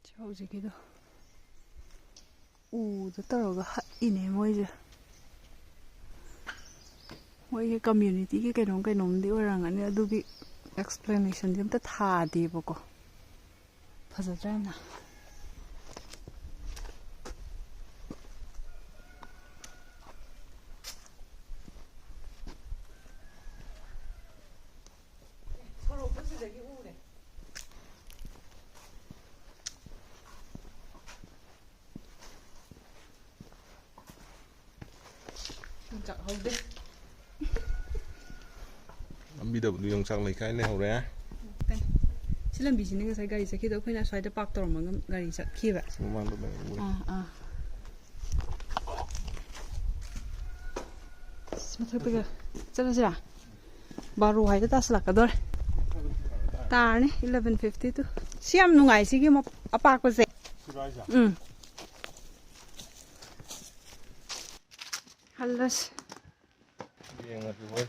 ꯁꯤ ꯍꯧꯖꯤꯛꯀꯤꯗꯣ ꯎꯗ ꯇꯧꯔꯒ ꯍꯛꯏꯅꯦ ꯃꯣꯏꯁꯦ꯫ ꯃꯣꯏꯒꯤ ꯀꯝꯃ꯭ꯌꯨꯅꯤꯇꯤꯒꯤ ꯀꯩꯅꯣꯝ ꯀꯩꯅꯣꯝꯗꯤ ꯑꯣꯏꯔꯝꯒꯅꯤ, ꯑꯗꯨꯒꯤ ꯑꯦꯛꯁꯄ꯭ꯂꯦꯅꯦꯁꯟꯗꯤ ꯑꯝꯇ ꯊꯥꯗꯦꯕꯀꯣ꯫ ꯐꯖꯗ꯭ꯔꯥ ꯌꯥꯝꯅ? ꯁꯣꯔꯣꯛꯇꯣ ꯁꯤꯗꯒꯤ ꯎꯔꯦ꯫ ꯍꯧꯗꯦ꯫ ꯂꯝꯕꯤꯗꯕꯨꯗꯤ ꯌꯣꯡꯆꯥꯛ ꯂꯩꯀꯥꯏ ꯂꯩꯍꯧꯔꯦ꯫ ꯁꯤ ꯂꯝꯕꯤꯁꯤꯅ ꯉꯁꯥꯏ ꯒꯥꯔꯤ ꯆꯠꯈꯤꯗꯣ, ꯑꯩꯈꯣꯏꯅ ꯑꯁ꯭ꯋꯥꯏꯗ ꯄꯥꯔꯛ ꯇꯧꯔꯝꯃꯒ ꯒꯥꯔꯤ ꯆꯠꯈꯤꯕ꯫ ꯁꯤ ꯃꯃꯥꯡꯗ ꯂꯩꯍꯧꯔꯦ꯫ ꯑꯥ, ꯑꯥ꯫ ꯑꯁ, ꯃꯊꯛꯇꯒ ꯆꯠꯂꯁꯤꯔꯥ? ꯕꯥꯔꯣ ꯍꯥꯏꯗ ꯇꯥꯁꯜꯂꯛꯀꯗꯧꯔꯦ꯫ ꯇꯥꯔꯅꯤ, eleven fifty two꯫ ꯁꯤ ꯌꯥꯝ ꯅꯨꯡꯉꯥꯏ, ꯁꯤꯒꯤ ꯃ-, ꯑꯄꯥꯛꯄꯁꯦ꯫ ꯁꯤꯔꯣ ꯍꯥꯏꯁꯦ? ꯎꯝ꯫ ꯍꯜꯂꯁꯤ꯫ ꯌꯦꯡꯉꯁꯤ ꯍꯣꯏ꯫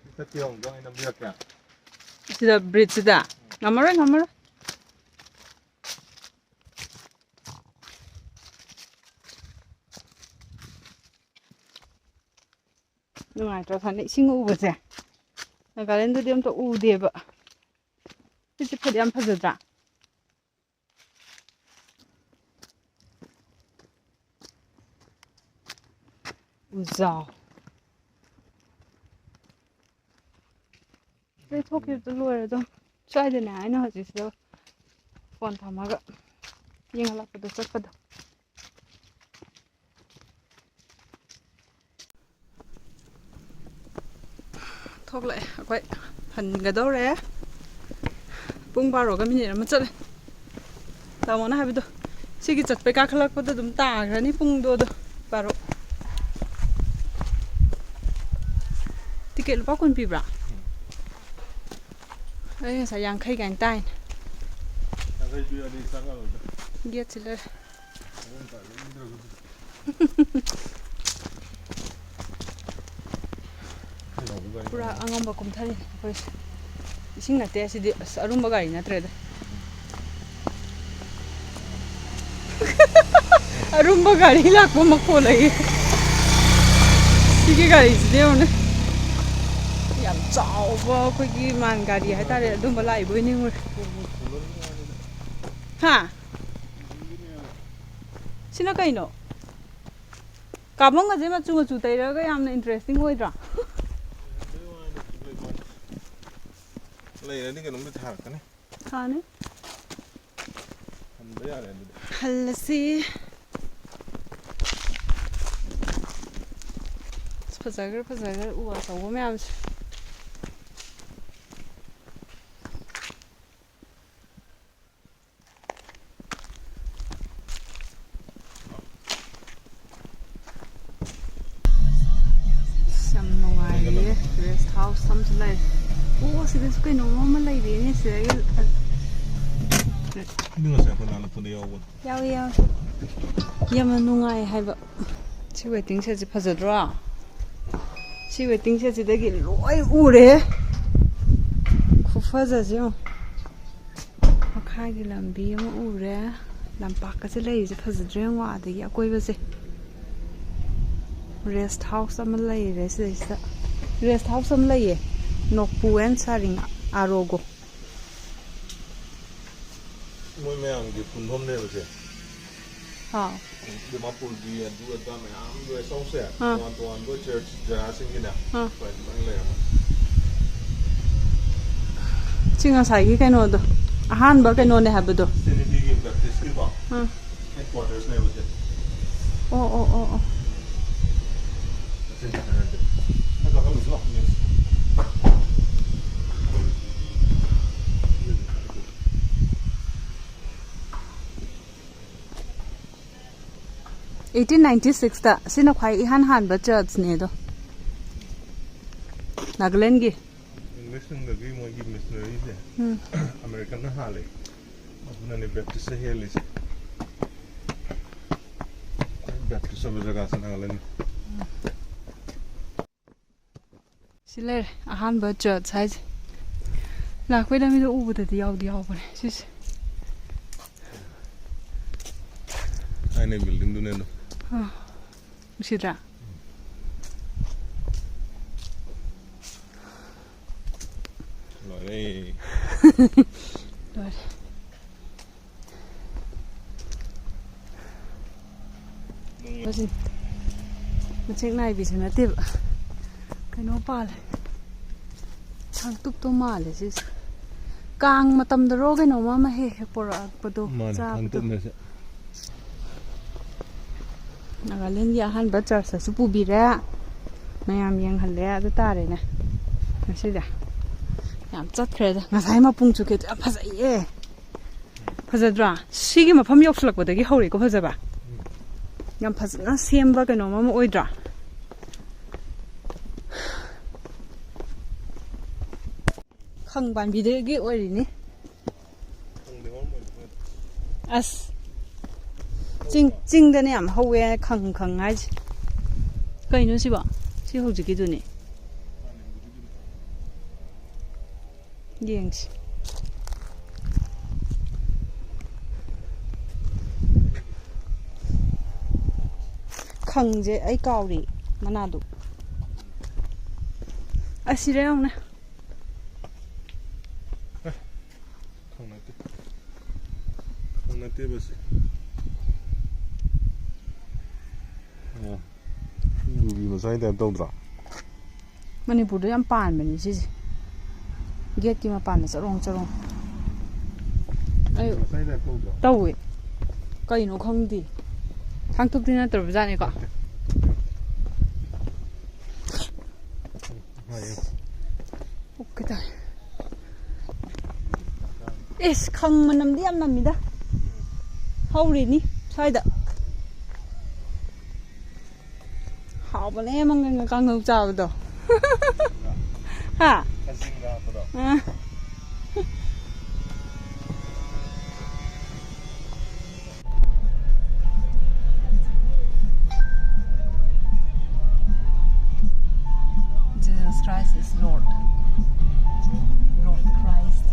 ꯃꯊꯛꯇ ꯌꯧꯔꯒ ꯑꯩ ꯅꯝꯕꯤꯔꯛꯀꯦ꯫ ꯁꯤꯗ ꯕ꯭ꯔꯤꯖꯁꯤꯗ? ꯉꯝꯃꯔꯣꯏ, ꯉꯝꯃꯔꯣꯏ꯫ ꯅꯨꯡꯉꯥꯏꯇ꯭ꯔꯣ ꯊꯥꯏꯅ ꯏꯁꯤꯡ ꯎꯕꯁꯦ? ꯅꯥꯒꯥꯂꯦꯟꯗꯗꯤ ꯑꯝꯇ ꯎꯗꯦꯕ꯫ ꯁꯤꯁꯦ ꯐꯗꯤ ꯌꯥꯝ ꯐꯖꯗ꯭ꯔꯥ? ꯎꯖꯥꯎ꯫ ꯁꯤꯗꯩ ꯊꯣꯛꯈꯤꯕꯗꯣ ꯂꯣꯏꯔꯦ ꯑꯗꯨꯝ꯫ ꯁ꯭ꯋꯥꯏꯗꯅꯦ ꯑꯩꯅ ꯍꯧꯖꯤꯛ ꯁꯤꯗ ꯐꯣꯟ ꯊꯝꯃꯒ ꯌꯦꯡꯍꯜꯂꯛꯄꯗꯣ ꯆꯠꯄꯗꯣ꯫ ꯊꯣꯛꯂꯛꯑꯦ ꯑꯩꯈꯣꯏ ꯍꯟꯒꯗꯧꯔꯦ꯫ ꯄꯨꯡ ꯕꯥꯔꯣꯒ ꯃꯤꯅꯤꯠ ꯑꯃ ꯆꯠꯂꯦ꯫ ꯇꯥꯃꯣꯅ ꯍꯥꯏꯕꯗꯣ ꯁꯤꯒꯤ ꯆꯠꯄꯩ ꯀꯥꯈꯠꯂꯛꯄꯗ ꯑꯗꯨꯝ ꯇꯥꯈ꯭ꯔꯅꯤ ꯄꯨꯡꯗꯣ꯫ ꯑꯗꯣ ꯕꯥꯔꯣ꯫ ꯇꯤꯀꯦꯠ ꯂꯨꯄꯥ ꯀꯨꯟ ꯄꯤꯕ꯭ꯔꯥ? ꯑꯩ ꯉꯁꯥꯏ ꯌꯥꯡꯈꯩ ꯀꯥꯏꯅ ꯇꯥꯏꯅꯦ꯫ ꯌꯥꯡꯈꯩ ꯄꯤꯔꯗꯤ ꯆꯪꯉꯔꯣꯏꯗ꯫ ꯒꯦꯠꯁꯤ ꯂꯩꯔꯦ꯫ ꯄꯨꯔꯥ ꯑꯉꯝꯕ ꯀꯨꯝꯊꯔꯤꯅꯦ ꯑꯩꯈꯣꯏꯁꯦ꯫ ꯏꯁꯤꯡ ꯅꯠꯇꯦ ꯑꯁꯤꯗꯤ, ꯑꯁ, ꯑꯔꯨꯝꯕ ꯒꯥꯔꯤ ꯅꯠꯇ꯭ꯔꯦꯗ꯫ ꯑꯔꯨꯝꯕ ꯒꯥꯔꯤ ꯂꯥꯛꯄ ꯃꯈꯣꯜ ꯑꯩ꯫ ꯁꯤꯒꯤ ꯒꯥꯔꯤꯁꯤꯗꯤ ꯌꯦꯡꯉꯨꯅꯦ꯫ ꯌꯥꯝ ꯆꯥꯎꯕ ꯑꯩꯈꯣꯏꯒꯤ ꯃꯥꯟ ꯒꯥꯔꯤ ꯍꯥꯏꯇꯥꯔꯦ, ꯑꯗꯨꯝꯕ ꯂꯥꯛꯏꯕꯣꯏ ꯅꯤꯡꯉꯨꯔꯦ꯫ ꯍꯥ? ꯁꯤꯅ ꯀꯩꯅꯣ? ꯀꯥꯕꯪꯒꯁꯦ ꯃꯆꯨ ꯃꯆꯨ ꯇꯩꯔꯒ ꯌꯥꯝꯅ interesting ꯑꯣꯏꯗ꯭ꯔꯥ? ꯂꯩꯔꯗꯤ ꯀꯩꯅꯣꯝꯗꯤ ꯊꯥꯔꯛꯀꯅꯤ꯫ ꯊꯥꯅꯤ꯫ ꯍꯟꯕ ꯌꯥꯔꯦ ꯑꯗꯨꯗꯤ꯫ ꯍꯜꯂꯁꯤ꯫ ꯐꯖꯈ꯭ꯔꯦ, ꯐꯖꯈ꯭ꯔꯦ, ꯎ ꯑꯆꯧꯕ ꯃꯌꯥꯝꯁꯦ꯫ ꯑꯁ, ꯌꯥꯝ ꯅꯨꯡꯉꯥꯏꯔꯤꯌꯦ꯫ ꯔꯦꯁ ꯍꯥꯎꯁ ꯑꯃꯁꯨ ꯂꯩ꯫ ꯑꯣ, ꯁꯤꯗꯁꯨ ꯀꯩꯅꯣꯝ ꯑꯃ ꯂꯩꯔꯦꯅꯦ ꯁꯤꯗꯒꯤ꯫ ꯑꯗꯨ ꯉꯁꯥꯏ ꯑꯩꯈꯣꯏ ꯅꯍꯥꯟ ꯐꯣꯟꯗ ꯌꯥꯎꯕꯗꯣ꯫ ꯌꯥꯎꯏ, ꯌꯥꯎꯏ꯫ ꯌꯥꯝꯅ ꯅꯨꯡꯉꯥꯏ ꯍꯥꯏꯕ꯫ ꯁꯤ ꯋꯦꯇꯤꯡ ꯁꯦꯠꯁꯦ ꯐꯖꯗ꯭ꯔꯣ? ꯁꯤ ꯋꯦꯇꯤꯡ ꯁꯦꯠꯁꯤꯗꯒꯤ ꯂꯣꯏ ꯎꯔꯦ꯫ ꯈꯨꯐꯖꯁꯦ ꯌꯦꯡꯉꯣ꯫ ꯃꯈꯥꯒꯤ ꯂꯝꯕꯤ ꯑꯃ ꯎꯔꯦ꯫ ꯂꯝꯄꯥꯛꯀꯁꯦ ꯂꯩꯔꯤꯁꯦ ꯐꯖꯗ꯭ꯔꯣ ꯌꯦꯡꯉꯣ, ꯑꯗꯒꯤ ꯑꯀꯣꯏꯕꯁꯦ꯫ ꯔꯦꯁ ꯍꯥꯎꯁ ꯑꯃ ꯂꯩꯔꯦ ꯁꯤꯗꯩꯁꯤꯗ꯫ ꯔꯦꯁ ꯍꯥꯎꯁ ꯑꯃ ꯂꯩꯌꯦ꯫ ꯅꯣꯛꯄꯨ ꯑꯦꯟ ꯁꯥꯔꯤꯡ ꯑꯥꯔꯣꯒꯣ꯫ ꯃꯣꯏ ꯃꯌꯥꯝꯒꯤ ꯄꯨꯟꯐꯝꯅꯦꯕꯁꯦ꯫ ꯑꯥꯎ꯫ ꯗꯤꯃꯥꯄꯨꯔꯒꯤ ꯑꯗꯨ ꯑꯗꯥ ꯃꯌꯥꯝ ꯔꯦꯁ ꯍꯥꯎꯁꯁꯦ ꯑꯥ꯫ ꯇꯣꯉꯥꯟ ꯇꯣꯉꯥꯟꯕ ꯆꯔꯆ ꯖꯒꯥꯁꯤꯡꯒꯤꯅꯦ ꯑꯥ꯫ ꯁꯨꯃꯥꯏꯅ ꯂꯣꯏꯅ ꯂꯩꯔꯝꯃꯦ꯫ ꯁꯤ ꯉꯁꯥꯏꯒꯤ ꯀꯩꯅꯣꯗꯣ, ꯑꯍꯥꯟꯕ ꯀꯩꯅꯣꯅꯦ ꯍꯥꯏꯕꯗꯣ꯫ ꯇ꯭ꯔꯤꯅꯤꯇꯤꯒꯤ ꯕꯦꯞꯇꯤꯁꯀꯤꯀꯣ ꯑꯥ꯫ ꯍꯦꯗ ꯀ꯭ꯋꯥꯇꯔꯁꯅꯦꯕꯁꯦ꯫ ꯑꯣ, ꯑꯣ, ꯑꯣ, ꯑꯣ꯫ ꯅꯪ ꯀꯥꯈꯠꯂꯨꯁꯤ ꯂꯥꯎ, ꯃꯤꯁ꯫ ꯑꯩꯠꯇꯤꯟ ꯅꯥꯏꯟꯇꯤ ꯁꯤꯛꯁꯇ ꯁꯤꯅ ꯈ꯭ꯋꯥꯏ ꯏꯍꯥꯟ ꯍꯥꯟꯕ ꯆꯔꯆꯅꯦ ꯑꯗꯣ, ꯅꯥꯒꯥꯂꯦꯟꯒꯤ꯫ ꯏꯪꯂꯤꯁꯁꯤꯡꯗꯒꯤ ꯃꯣꯏꯒꯤ ꯃꯤꯁꯅꯔꯤꯁꯦ ꯎꯝ꯫ ꯑꯃꯦꯔꯤꯀꯟꯅ ꯍꯥꯜꯂꯦ꯫ ꯑꯗꯨꯅꯅꯦ ꯕꯦꯞꯇꯤꯁꯇ ꯍꯦꯜꯂꯤꯁꯦ꯫ ꯕꯦꯞꯇꯤꯁ ꯑꯣꯏꯕ ꯖꯒꯥꯁꯦ ꯅꯥꯒꯥꯂꯦꯟ꯫ ꯁꯤ ꯂꯩꯔꯦ ꯑꯍꯥꯟꯕ ꯆꯔꯆ ꯍꯥꯏꯁꯦ꯫ ꯂꯥꯛꯄꯩ ꯂꯝꯕꯤꯗ ꯎꯕꯗꯗꯤ ꯌꯥꯎꯗꯤ ꯌꯥꯎꯕꯅꯦ ꯁꯤꯁꯦ꯫ ꯊꯥꯏꯅꯩ ꯕꯤꯜꯗꯤꯡꯗꯨꯅꯦ ꯑꯗꯣ꯫ ꯑꯥ, ꯅꯨꯡꯁꯤꯗ꯭ꯔꯥ? ꯂꯣꯏꯔꯦ꯫ ꯂꯣꯏꯔꯦ꯫ ꯃꯁꯤ ꯃꯆꯦꯛ ꯅꯥꯏꯕꯤꯁꯨ ꯅꯠꯇꯦꯕ, ꯀꯩꯅꯣ ꯄꯥꯜꯂꯦ, ꯁꯥꯡꯇꯨꯞꯇꯣ ꯃꯥꯜꯂꯦ ꯁꯤꯁꯦ꯫ ꯀꯥꯡ ꯃꯇꯝꯗꯔꯣ ꯀꯩꯅꯣꯝꯃ ꯑꯃ ꯍꯦꯛ ꯍꯦꯛ ꯄꯣꯔꯛꯄꯗꯣ, ꯃꯥꯅꯦ, ꯆꯥꯕꯗꯣ꯫ ꯁꯥꯡꯇꯨꯞꯅꯦ ꯁꯦ꯫ ꯅꯥꯒꯥꯂꯦꯟꯒꯤ ꯑꯍꯥꯟꯕ ꯆꯔꯆꯇꯁꯨ ꯄꯨꯕꯤꯔꯦ꯫ ꯃꯌꯥꯝ ꯌꯦꯡꯍꯜꯂꯦ ꯑꯗꯨ ꯇꯥꯔꯦꯅꯦ ꯉꯁꯤꯗꯤ꯫ ꯌꯥꯝ ꯆꯠꯈ꯭ꯔꯦꯗ꯫ ꯉꯁꯥꯏ ꯃꯄꯨꯡ ꯆꯨꯈꯤꯗꯣ ꯌꯥꯝ ꯐꯖꯩꯌꯦ꯫ ꯐꯖꯗ꯭ꯔꯥ? ꯁꯤꯒꯤ ꯃꯐꯝ ꯌꯧꯁꯤꯜꯂꯛꯄꯗꯒꯤ ꯍꯧꯔꯦꯀꯣ ꯐꯖꯕ꯫ ꯌꯥꯝ ꯐꯖꯅ ꯁꯦꯝꯕ ꯀꯩꯅꯣꯝ ꯑꯃ ꯑꯣꯏꯗ꯭ꯔꯥ? ꯈꯪ ꯄꯥꯝꯕꯤꯗꯒꯤ ꯑꯣꯏꯔꯤꯅꯤ꯫ ꯑꯁ, ꯆꯤꯡ, ꯆꯤꯡꯗꯅ ꯌꯥꯝ ꯍꯧꯋꯦ ꯈꯪ ꯈꯪ ꯍꯥꯏꯁꯦ꯫ ꯀꯩꯅꯣ ꯁꯤꯕꯣ? ꯁꯤ ꯍꯧꯖꯤꯛꯀꯤꯗꯨꯅꯤ꯫ ꯌꯦꯡꯁꯤ꯫ ꯈꯪꯁꯦ ꯑꯩ ꯀꯥꯎꯔꯦ ꯃꯅꯥꯗꯣ꯫ ꯑꯁ, ꯁꯤꯗ ꯌꯦꯡꯉꯨꯅꯦ꯫ ꯈꯪ ꯅꯠꯇꯦ꯫ ꯈꯪ ꯅꯠꯇꯦꯕ ꯁꯤ꯫ ꯑꯣ꯫ ꯌꯨꯕꯤ ꯃꯆꯥꯒꯤ ꯇꯥꯏꯞ ꯇꯧꯗ꯭ꯔꯣ? ꯃꯅꯤꯄꯨꯔꯗ ꯌꯥꯝ ꯄꯥꯟꯕꯅꯤ ꯁꯤꯁꯦ꯫ ꯒꯦꯠꯀꯤ ꯃꯄꯥꯟꯗ ꯆꯔꯣꯡ ꯆꯔꯣꯡ꯫ ꯑꯩ ꯃꯆꯥꯒꯤ ꯇꯥꯏꯞ ꯇꯧꯗ꯭ꯔꯣ? ꯇꯧꯋꯦ꯫ ꯀꯩꯅꯣ ꯈꯪꯗꯦ꯫ ꯊꯥꯡꯇꯨꯞꯇꯤ ꯅꯠꯇ꯭ꯔꯕꯖꯥꯠꯅꯤꯀꯣ? ꯅꯠꯇꯦ꯫ ꯉꯥꯏꯌꯨ꯫ ꯑꯣꯀꯦ ꯇꯥꯔꯦ꯫ ꯏꯁ, ꯈꯪ ꯃꯅꯝꯗꯤ ꯌꯥꯝ ꯅꯝꯃꯤꯗ꯫ ꯍꯧꯔꯤꯅꯤ ꯁ꯭ꯋꯥꯏꯗ꯫ ꯍꯥꯎꯕꯅꯦ ꯃꯪꯒꯟꯒ ꯀꯥꯡꯍꯧ ꯆꯥꯕꯗꯣ꯫ ꯍꯥ? ꯈꯖꯤꯡꯒ ꯍꯥꯞꯄꯗꯣ꯫ ꯑꯥ꯫ Jesus Christ is Lord. Lord Christ.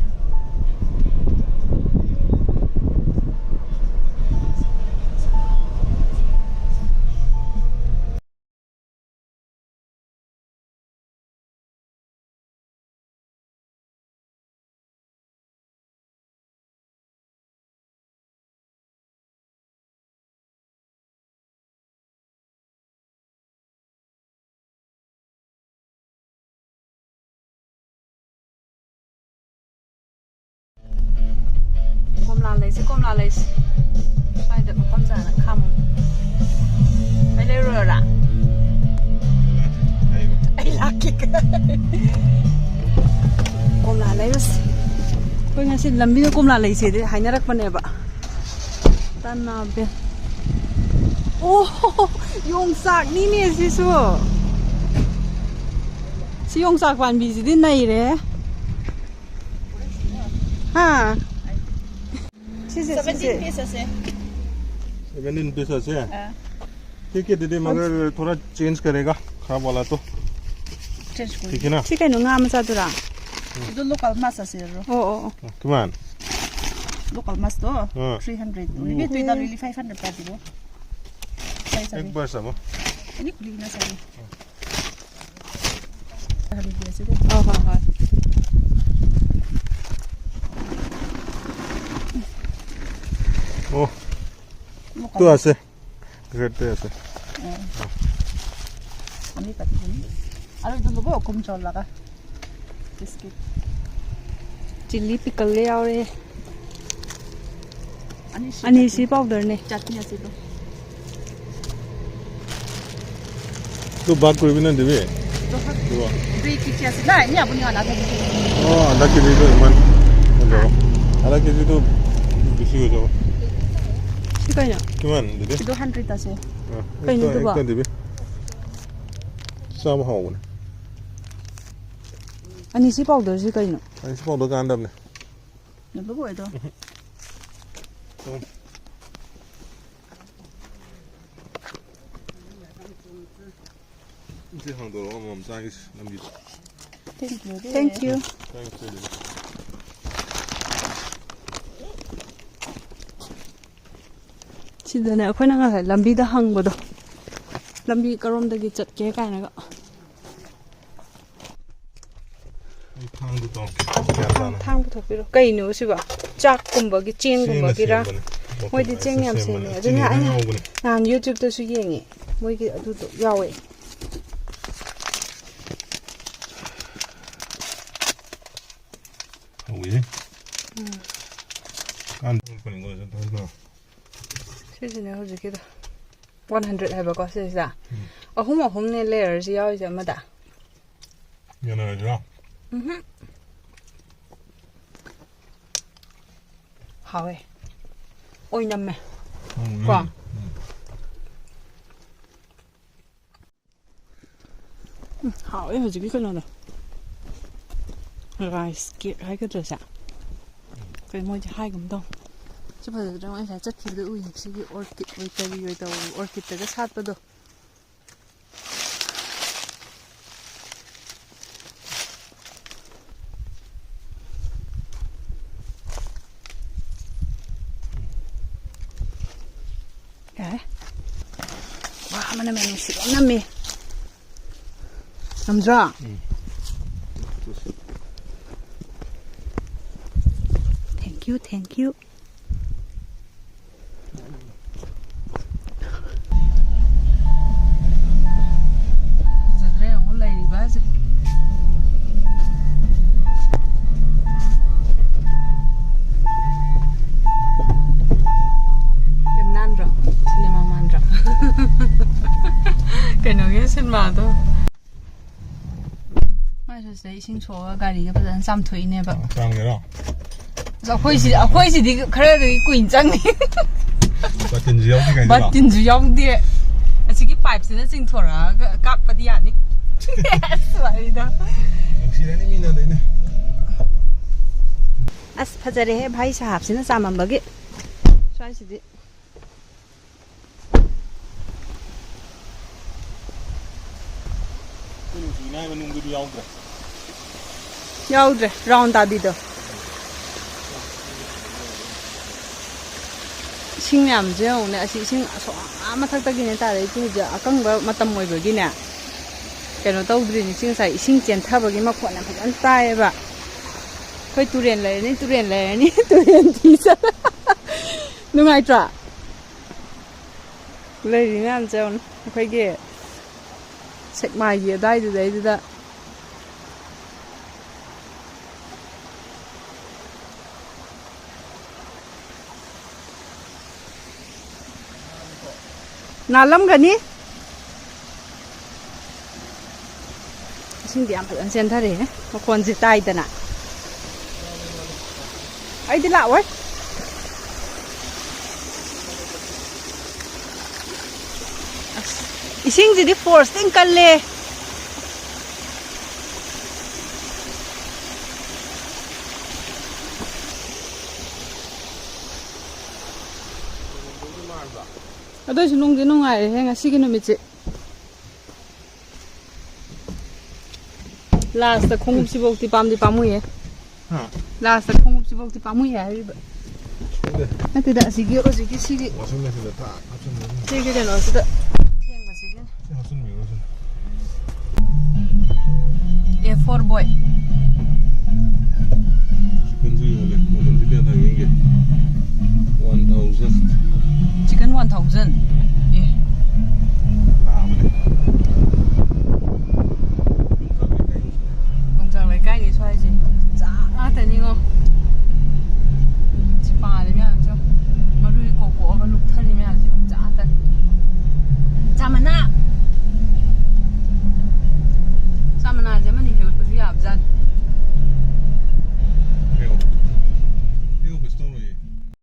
ꯀꯣꯝꯂꯥ ꯂꯩꯁꯦ, ꯀꯣꯝꯂꯥ ꯂꯩꯁꯦ꯫ ꯁ꯭ꯋꯥꯏꯗ ꯃꯐꯝ ꯆꯥꯅ ꯈꯥꯝꯃꯨ꯫ ꯑꯩ ꯂꯩꯔꯨꯔꯣꯔꯥ? ꯂꯝꯕꯤꯗ ꯀꯣꯝꯂꯥ ꯂꯩꯁꯦꯗꯤ ꯍꯥꯏꯅꯔꯛꯄꯅꯦꯕ꯫ ꯇꯅꯥꯕꯦ꯫ ꯑꯣ, ꯌꯣꯡꯆꯥꯛꯅꯤꯅꯦ ꯁꯤꯁꯨ꯫ ꯁꯤ ꯌꯣꯡꯆꯥꯛ ꯄꯥꯝꯕꯤꯁꯤꯗꯤ ꯅꯩꯔꯦ꯫ ꯍꯥ? ꯁꯤꯁꯦ, ꯁꯤꯁꯦ꯫ ꯁꯚꯦꯟꯇꯤꯟ ꯄꯤꯁ ꯑꯁꯦ꯫ ꯁꯚꯦꯟꯇꯤꯟ ꯄꯤꯁ ꯑꯁꯦ꯫ ꯑꯥ꯫ ठीक है दीदी, मगर थोड़ा चेंज करेगा, खराब वाला तो। चेंज ठीक है ना? ꯁꯤ ꯀꯩꯅꯣ, ꯉꯥ ꯃꯆꯥꯗꯨꯔꯥ? ꯑꯗꯨ ꯂꯣꯀꯦꯜ ꯃꯥꯁ ꯑꯁꯤꯔꯣ? ꯑꯣ, ꯑꯣ, ꯑꯣ꯫ ꯀꯃꯥꯟ? ꯂꯣꯀꯦꯜ ꯃꯥꯁꯇꯣ ꯑꯥ꯫ Three hundred. ꯎꯝ꯫ ꯅꯨꯃꯤꯠ ꯇꯨꯏꯗ ꯂꯤꯂꯤ ꯐꯥꯏꯚ ꯍꯟꯗ꯭ꯔꯦꯠ ꯄꯥꯗꯤꯕꯣ꯫ ꯁꯥꯏ ꯁꯥꯏ꯫ एक बार सब। ꯑꯅꯤ ꯈꯨꯂꯤꯅ ꯁꯥꯏ꯫ ꯍꯣꯏ, ꯍꯣꯏ, ꯍꯣꯏ꯫ ꯑꯣ, ꯂꯣꯀꯦꯜ ꯇꯨ ꯃꯥꯁ꯫ ꯑꯁꯦ꯫ ꯔꯦꯠꯇ ꯑꯁꯦ꯫ ꯑꯣ꯫ ꯑꯅꯤ ꯀꯠꯇꯣꯏꯅꯤ꯫ ꯑꯗꯨ ꯏꯗꯨꯜꯂꯨꯀꯣ, ꯀꯨꯝ ꯆꯣꯜꯂꯒ꯫ ꯕꯤꯁꯀꯤꯠ꯫ ꯆꯤꯂꯤ ꯄꯤꯀꯜꯒ ꯌꯥꯎꯔꯦ꯫ ꯑꯅꯤꯁꯤ ꯑꯅꯤꯁꯤ ꯆꯠꯅꯤ꯫ ꯄꯥꯎꯗꯔꯅꯦ꯫ ꯆꯠꯅꯤ ꯑꯁꯤꯗꯣ꯫ ꯇꯨ ꯕꯥꯛ ꯀꯨꯏꯕꯤ ꯅꯠꯇꯦꯕꯤ꯫ ꯑꯗꯨꯒ꯫ ꯑꯗꯨꯏ ꯀꯤꯆꯦꯟꯁꯤꯅ ꯑꯩꯅ ꯑꯕꯨꯅꯤ ꯑꯅꯥ ꯊꯣꯛꯈꯤ꯫ ꯑꯣ, ꯑꯗꯥ ꯀꯦꯖꯤꯗꯣ ꯏꯃꯥꯟ꯫ ꯑꯗꯣ, ꯑꯗꯥ ꯀꯦꯖꯤꯗꯣ ꯕꯤꯁꯤ ꯑꯣꯏꯖꯕ꯫ ꯁꯤ ꯀꯩꯅꯣ? ꯏꯃꯥꯟ, ꯑꯗꯨꯗꯤ꯫ ꯑꯗꯨ ꯍꯟꯗ꯭ꯔꯦꯠ ꯑꯁꯦ꯫ ꯑ, ꯀꯩꯅꯣ ꯑꯗꯨꯕꯣ? ꯑꯦꯛꯇ ꯗꯤꯕꯤ꯫ ꯆꯥꯕ ꯍꯥꯎꯕꯅꯦ꯫ ꯑꯅꯤꯁꯤ ꯄꯥꯎꯗꯔꯁꯤ ꯀꯩꯅꯣ? ꯑꯅꯤꯁꯤ ꯄꯥꯎꯗꯔ ꯀꯥꯟꯅꯗꯕꯅꯦ꯫ ꯅꯠꯇꯕ ꯑꯣꯏꯗꯣ꯫ ꯎꯝ꯫ ꯁꯤ ꯍꯥꯡꯗꯣꯔꯛꯑꯣ, ꯑꯃꯃꯝ ꯆꯥꯒꯤꯁꯤ ꯂꯝꯕꯤꯗ꯫ Thank you. Thank you. Thank you. ꯁꯤꯗꯅꯦ ꯑꯩꯈꯣꯏꯅ ꯉꯁꯥꯏ ꯂꯝꯕꯤꯗ ꯍꯪꯕꯗꯣ, ꯂꯝꯕꯤ ꯀꯔꯣꯝꯗꯒꯤ ꯆꯠꯀꯦ ꯀꯥꯏꯅꯒ꯫ ꯑꯩ ꯊꯥꯡꯗꯨ ꯇꯧꯔꯛꯀꯦ꯫ ꯒ꯭ꯌꯥꯟ ꯊꯥꯡ, ꯇꯥꯅ꯫ ꯊꯥꯡ ꯄꯨꯊꯣꯛꯄꯤꯔꯣ꯫ ꯀꯩꯅꯣ ꯁꯤꯕꯣ? ꯆꯥꯛꯀꯨꯝꯕꯒꯤ, ꯆꯦꯡꯅ ꯆꯦꯡꯒꯨꯝꯕꯒꯤꯔ? ꯁꯦꯝꯕꯅꯦ꯫ ꯃꯣꯏꯗꯤ ꯆꯦꯡ ꯌꯥꯝ ꯁꯦꯝꯕꯅꯦ꯫ ꯁꯦꯝꯃꯦ꯫ ꯑꯗꯨꯅ ꯆꯦꯡꯅ ꯑꯩꯅ ꯍꯥꯎꯕꯅꯦ꯫ ꯅꯍꯥꯟ YouTube-ꯇꯁꯨ ꯌꯦꯡꯉꯦ꯫ ꯃꯣꯏꯒꯤ ꯑꯗꯨꯗꯣ ꯌꯥꯎꯋꯦ꯫ ꯍꯧꯋꯤꯍꯦ꯫ ꯎꯝ꯫ ꯀꯥꯟ ꯊꯣꯛꯂꯛꯄꯅꯤꯀꯣ, ꯁꯤ ꯊꯣꯛꯂꯛꯄ꯫ ꯁꯤꯁꯤꯅꯦ ꯍꯧꯖꯤꯛꯀꯤꯗꯣ꯫ ꯋꯥꯟ ꯍꯟꯗ꯭ꯔꯦꯠ ꯍꯥꯏꯕꯀꯣ ꯁꯤꯁꯤꯗ꯫ ꯎꯝ꯫ ꯑꯍꯨꯝ ꯑꯍꯨꯝꯅꯦ ꯂꯩꯔꯁꯤ ꯌꯥꯎꯔꯤꯁꯦ ꯑꯃꯗ꯫ ꯌꯥꯅꯔꯁꯤꯔꯣ? ꯎꯝꯍꯨꯝ꯫ ꯍꯥꯎꯋꯦ꯫ ꯑꯣꯏꯅꯝꯃꯦ꯫ ꯎꯝ, ꯀꯣ? ꯎꯝ, ꯎꯝ꯫ ꯎꯝ, ꯍꯥꯎꯋꯦ ꯍꯧꯖꯤꯛꯀꯤ ꯀꯩꯅꯣꯗꯣ꯫ Rice cake ꯍꯥꯏꯒꯗ꯭ꯔꯥ ꯁꯦ? ꯀꯩ ꯃꯣꯏꯗꯤ ꯍꯥꯏꯒꯨꯝ ꯇꯧ꯫ ꯁꯤ ꯐꯖꯗ꯭ꯔꯥ? ꯃꯣꯏ ꯉꯁꯥꯏ ꯆꯠꯈꯤꯕꯗ ꯎꯏ꯫ ꯁꯤꯒꯤ orchid ꯑꯣꯏ ꯀꯔꯤ ꯑꯣꯏ ꯇꯧꯕ, orchidꯇꯒ ꯁꯥꯠꯄꯗꯣ꯫ ꯌꯥꯔꯦ꯫ ꯋꯥ, ꯃꯅꯝ ꯌꯥꯝ ꯅꯨꯡꯁꯤꯕ ꯑꯃ ꯅꯝꯃꯦ꯫ ꯅꯝꯗ꯭ꯔꯣ? ꯎꯝ꯫ Thank you, thank you. ꯐꯖꯗ꯭ꯔꯥ ꯌꯦꯡꯉꯣ ꯂꯩꯔꯤꯕ ꯑꯁꯦ꯫ ꯌꯥꯝ ꯅꯥꯟꯗ꯭ꯔꯣ? ꯁꯤꯅꯦꯃꯥ ꯃꯥꯟꯗ꯭ꯔꯣ? ꯀꯩꯅꯣꯒꯤ ꯁꯤꯅꯦꯃꯥꯗꯣ꯫ ꯃꯥꯏꯁꯨ ꯁꯤꯗ ꯏꯁꯤꯡ ꯁꯣꯛꯑꯒ ꯒꯥꯔꯤꯒ ꯐꯖꯅ ꯆꯥꯝꯊꯣꯛꯏꯅꯦꯕ꯫ ꯆꯥꯝꯒꯦꯔꯣ? ꯑꯁ, ꯑꯩꯈꯣꯏꯁꯤ, ꯑꯩꯈꯣꯏꯁꯤꯗꯤ ꯈꯔꯗꯤ ꯀꯨꯏꯅ ꯆꯪꯅꯤ꯫ ꯕꯥꯇꯤꯟꯁꯨ ꯌꯥꯎꯗꯦ ꯀꯩꯅꯣ? ꯕꯥꯇꯤꯟꯁꯨ ꯌꯥꯎꯗꯦ꯫ ꯑꯁꯤꯒꯤ ꯄꯥꯏꯞꯁꯤꯅ ꯆꯤꯡꯊꯣꯔꯛꯑꯒ ꯀꯥꯞꯄꯗꯤ ꯌꯥꯅꯤ꯫ ꯑꯁ, ꯋꯥꯔꯤꯗꯣ꯫ ꯅꯨꯡꯁꯤꯔꯅꯤ ꯃꯤꯅ ꯑꯗꯩꯗꯤ꯫ ꯑꯁ, ꯐꯖꯔꯦꯍꯦ ꯚꯥꯏ ꯁꯥꯍꯥꯕꯁꯤꯅ ꯆꯥꯝꯃꯝꯕꯒꯤ꯫ ꯁ꯭ꯋꯥꯏꯁꯤꯗꯤ꯫ ꯑꯩꯈꯣꯏ ꯅꯨꯡꯁꯤꯅ ꯍꯥꯏꯕ ꯅꯨꯡꯗꯨꯗꯤ ꯌꯥꯎꯗ꯭ꯔꯦ꯫ ꯌꯥꯎꯗ꯭ꯔꯦ, round ꯇꯥꯕꯤꯗꯣ꯫ ꯏꯁꯤꯡ ꯃꯌꯥꯝꯁꯦ ꯌꯦꯡꯉꯨꯅꯦ, ꯑꯁꯤ ꯏꯁꯤꯡ ꯑꯁꯣꯝ ꯑꯥ ꯃꯊꯛꯇꯒꯤꯅꯦ ꯇꯥꯔꯛꯏꯁꯦ꯫ ꯍꯧꯖꯤꯛ ꯑꯀꯪꯕ ꯃꯇꯝ ꯑꯣꯏꯕꯒꯤꯅꯦ, ꯀꯩꯅꯣ ꯇꯧꯗ꯭ꯔꯤꯅꯤ꯫ ꯏꯁꯤꯡ ꯉꯁꯥꯏ ꯏꯁꯤꯡ ꯆꯦꯟꯊꯕꯒꯤ ꯃꯈꯣꯟ ꯌꯥꯝ ꯐꯖꯅ ꯇꯥꯏꯌꯦꯕ꯫ ꯑꯩꯈꯣꯏ ꯇꯨꯔꯦꯟ ꯂꯩꯔꯅꯤ, ꯇꯨꯔꯦꯟ ꯂꯩꯔꯅꯤ, ꯇꯨꯔꯦꯟ ꯊꯤ ꯆꯠꯂ-, ꯅꯨꯡꯉꯥꯏꯇ꯭ꯔꯣ? ꯂꯩꯔꯤ ꯃꯌꯥꯝꯁꯦ ꯌꯦꯡꯉꯨꯅꯦ, ꯑꯩꯈꯣꯏꯒꯤ ꯁꯦꯛꯃꯥꯏꯒꯤ ꯑꯗꯥꯏꯗꯨꯗꯩꯗꯨꯗ꯫ ꯅꯥꯜꯂꯝꯒꯅꯤ꯫ ꯏꯁꯤꯡꯗꯤ ꯌꯥꯝ ꯐꯖꯅ ꯆꯦꯟꯊꯔꯛꯑꯦ, ꯃꯈꯣꯟꯁꯦ ꯇꯥꯏꯗꯅ꯫ ꯑꯩꯗꯤ ꯂꯥꯛꯑꯣꯏ꯫ ꯏꯁꯤꯡꯁꯤꯗꯤ ꯐꯣꯔꯁ ꯊꯤꯅ ꯀꯜꯂꯦ꯫ ꯑꯗꯨꯏꯁꯨ ꯅꯨꯡꯗꯤ ꯅꯨꯡꯉꯥꯏꯔꯦꯍꯦ ꯉꯁꯤꯒꯤ ꯅꯨꯃꯤꯠꯁꯦ꯫ ꯂꯥꯁꯇ ꯈꯣꯡꯎꯞꯁꯤꯐꯧꯗꯤ ꯄꯥꯝꯗꯤ ꯄꯥꯝꯃꯨꯏꯌꯦ꯫ ꯍꯥ? ꯂꯥꯁꯇ ꯈꯣꯡꯎꯞꯁꯤꯐꯧꯗꯤ ꯄꯥꯝꯃꯨꯏꯌꯦ ꯍꯥꯏꯔꯤꯕ꯫ ꯈꯪꯗꯦ꯫ ꯅꯠꯇꯦꯗ, ꯑꯁꯤꯒꯤ ꯍꯧꯖꯤꯛꯀꯤ ꯁꯤꯒꯤ ꯋꯥꯁꯤꯡ ꯃꯦꯆꯤꯟꯗ ꯊꯥ ꯍꯥꯞꯆꯤꯟꯕꯅꯤ꯫ ꯁꯤꯒꯤ ꯀꯩꯅꯣꯁꯤꯗ ꯊꯦꯡꯕꯁꯤꯒꯤ꯫ ꯁꯤ ꯍꯥꯞꯆꯤꯟꯕꯤꯔꯣ ꯁꯤꯗ꯫ ꯑꯦ ꯐꯣꯔ ꯕꯣꯏ꯫ ꯆꯤꯛꯀꯟꯁꯨ ꯌꯣꯜꯂꯦ꯫ ꯃꯃꯜꯗꯤ ꯀꯌꯥ ꯇꯥꯒꯦ ꯌꯦꯡꯒꯦ꯫ One thousand. Chicken one thousand. ꯑꯦ꯫ ꯇꯥꯕꯅꯦ꯫ ꯌꯣꯡꯆꯥꯛ ꯂꯩꯀꯥꯏꯅꯤ ꯁ꯭ꯋꯥꯏꯁꯦ꯫ ꯆꯥꯛ ꯉꯥꯛꯇꯅꯤꯉꯣ꯫ ꯁꯤ ꯄꯥꯜꯂꯤ ꯃꯌꯥꯝ꯫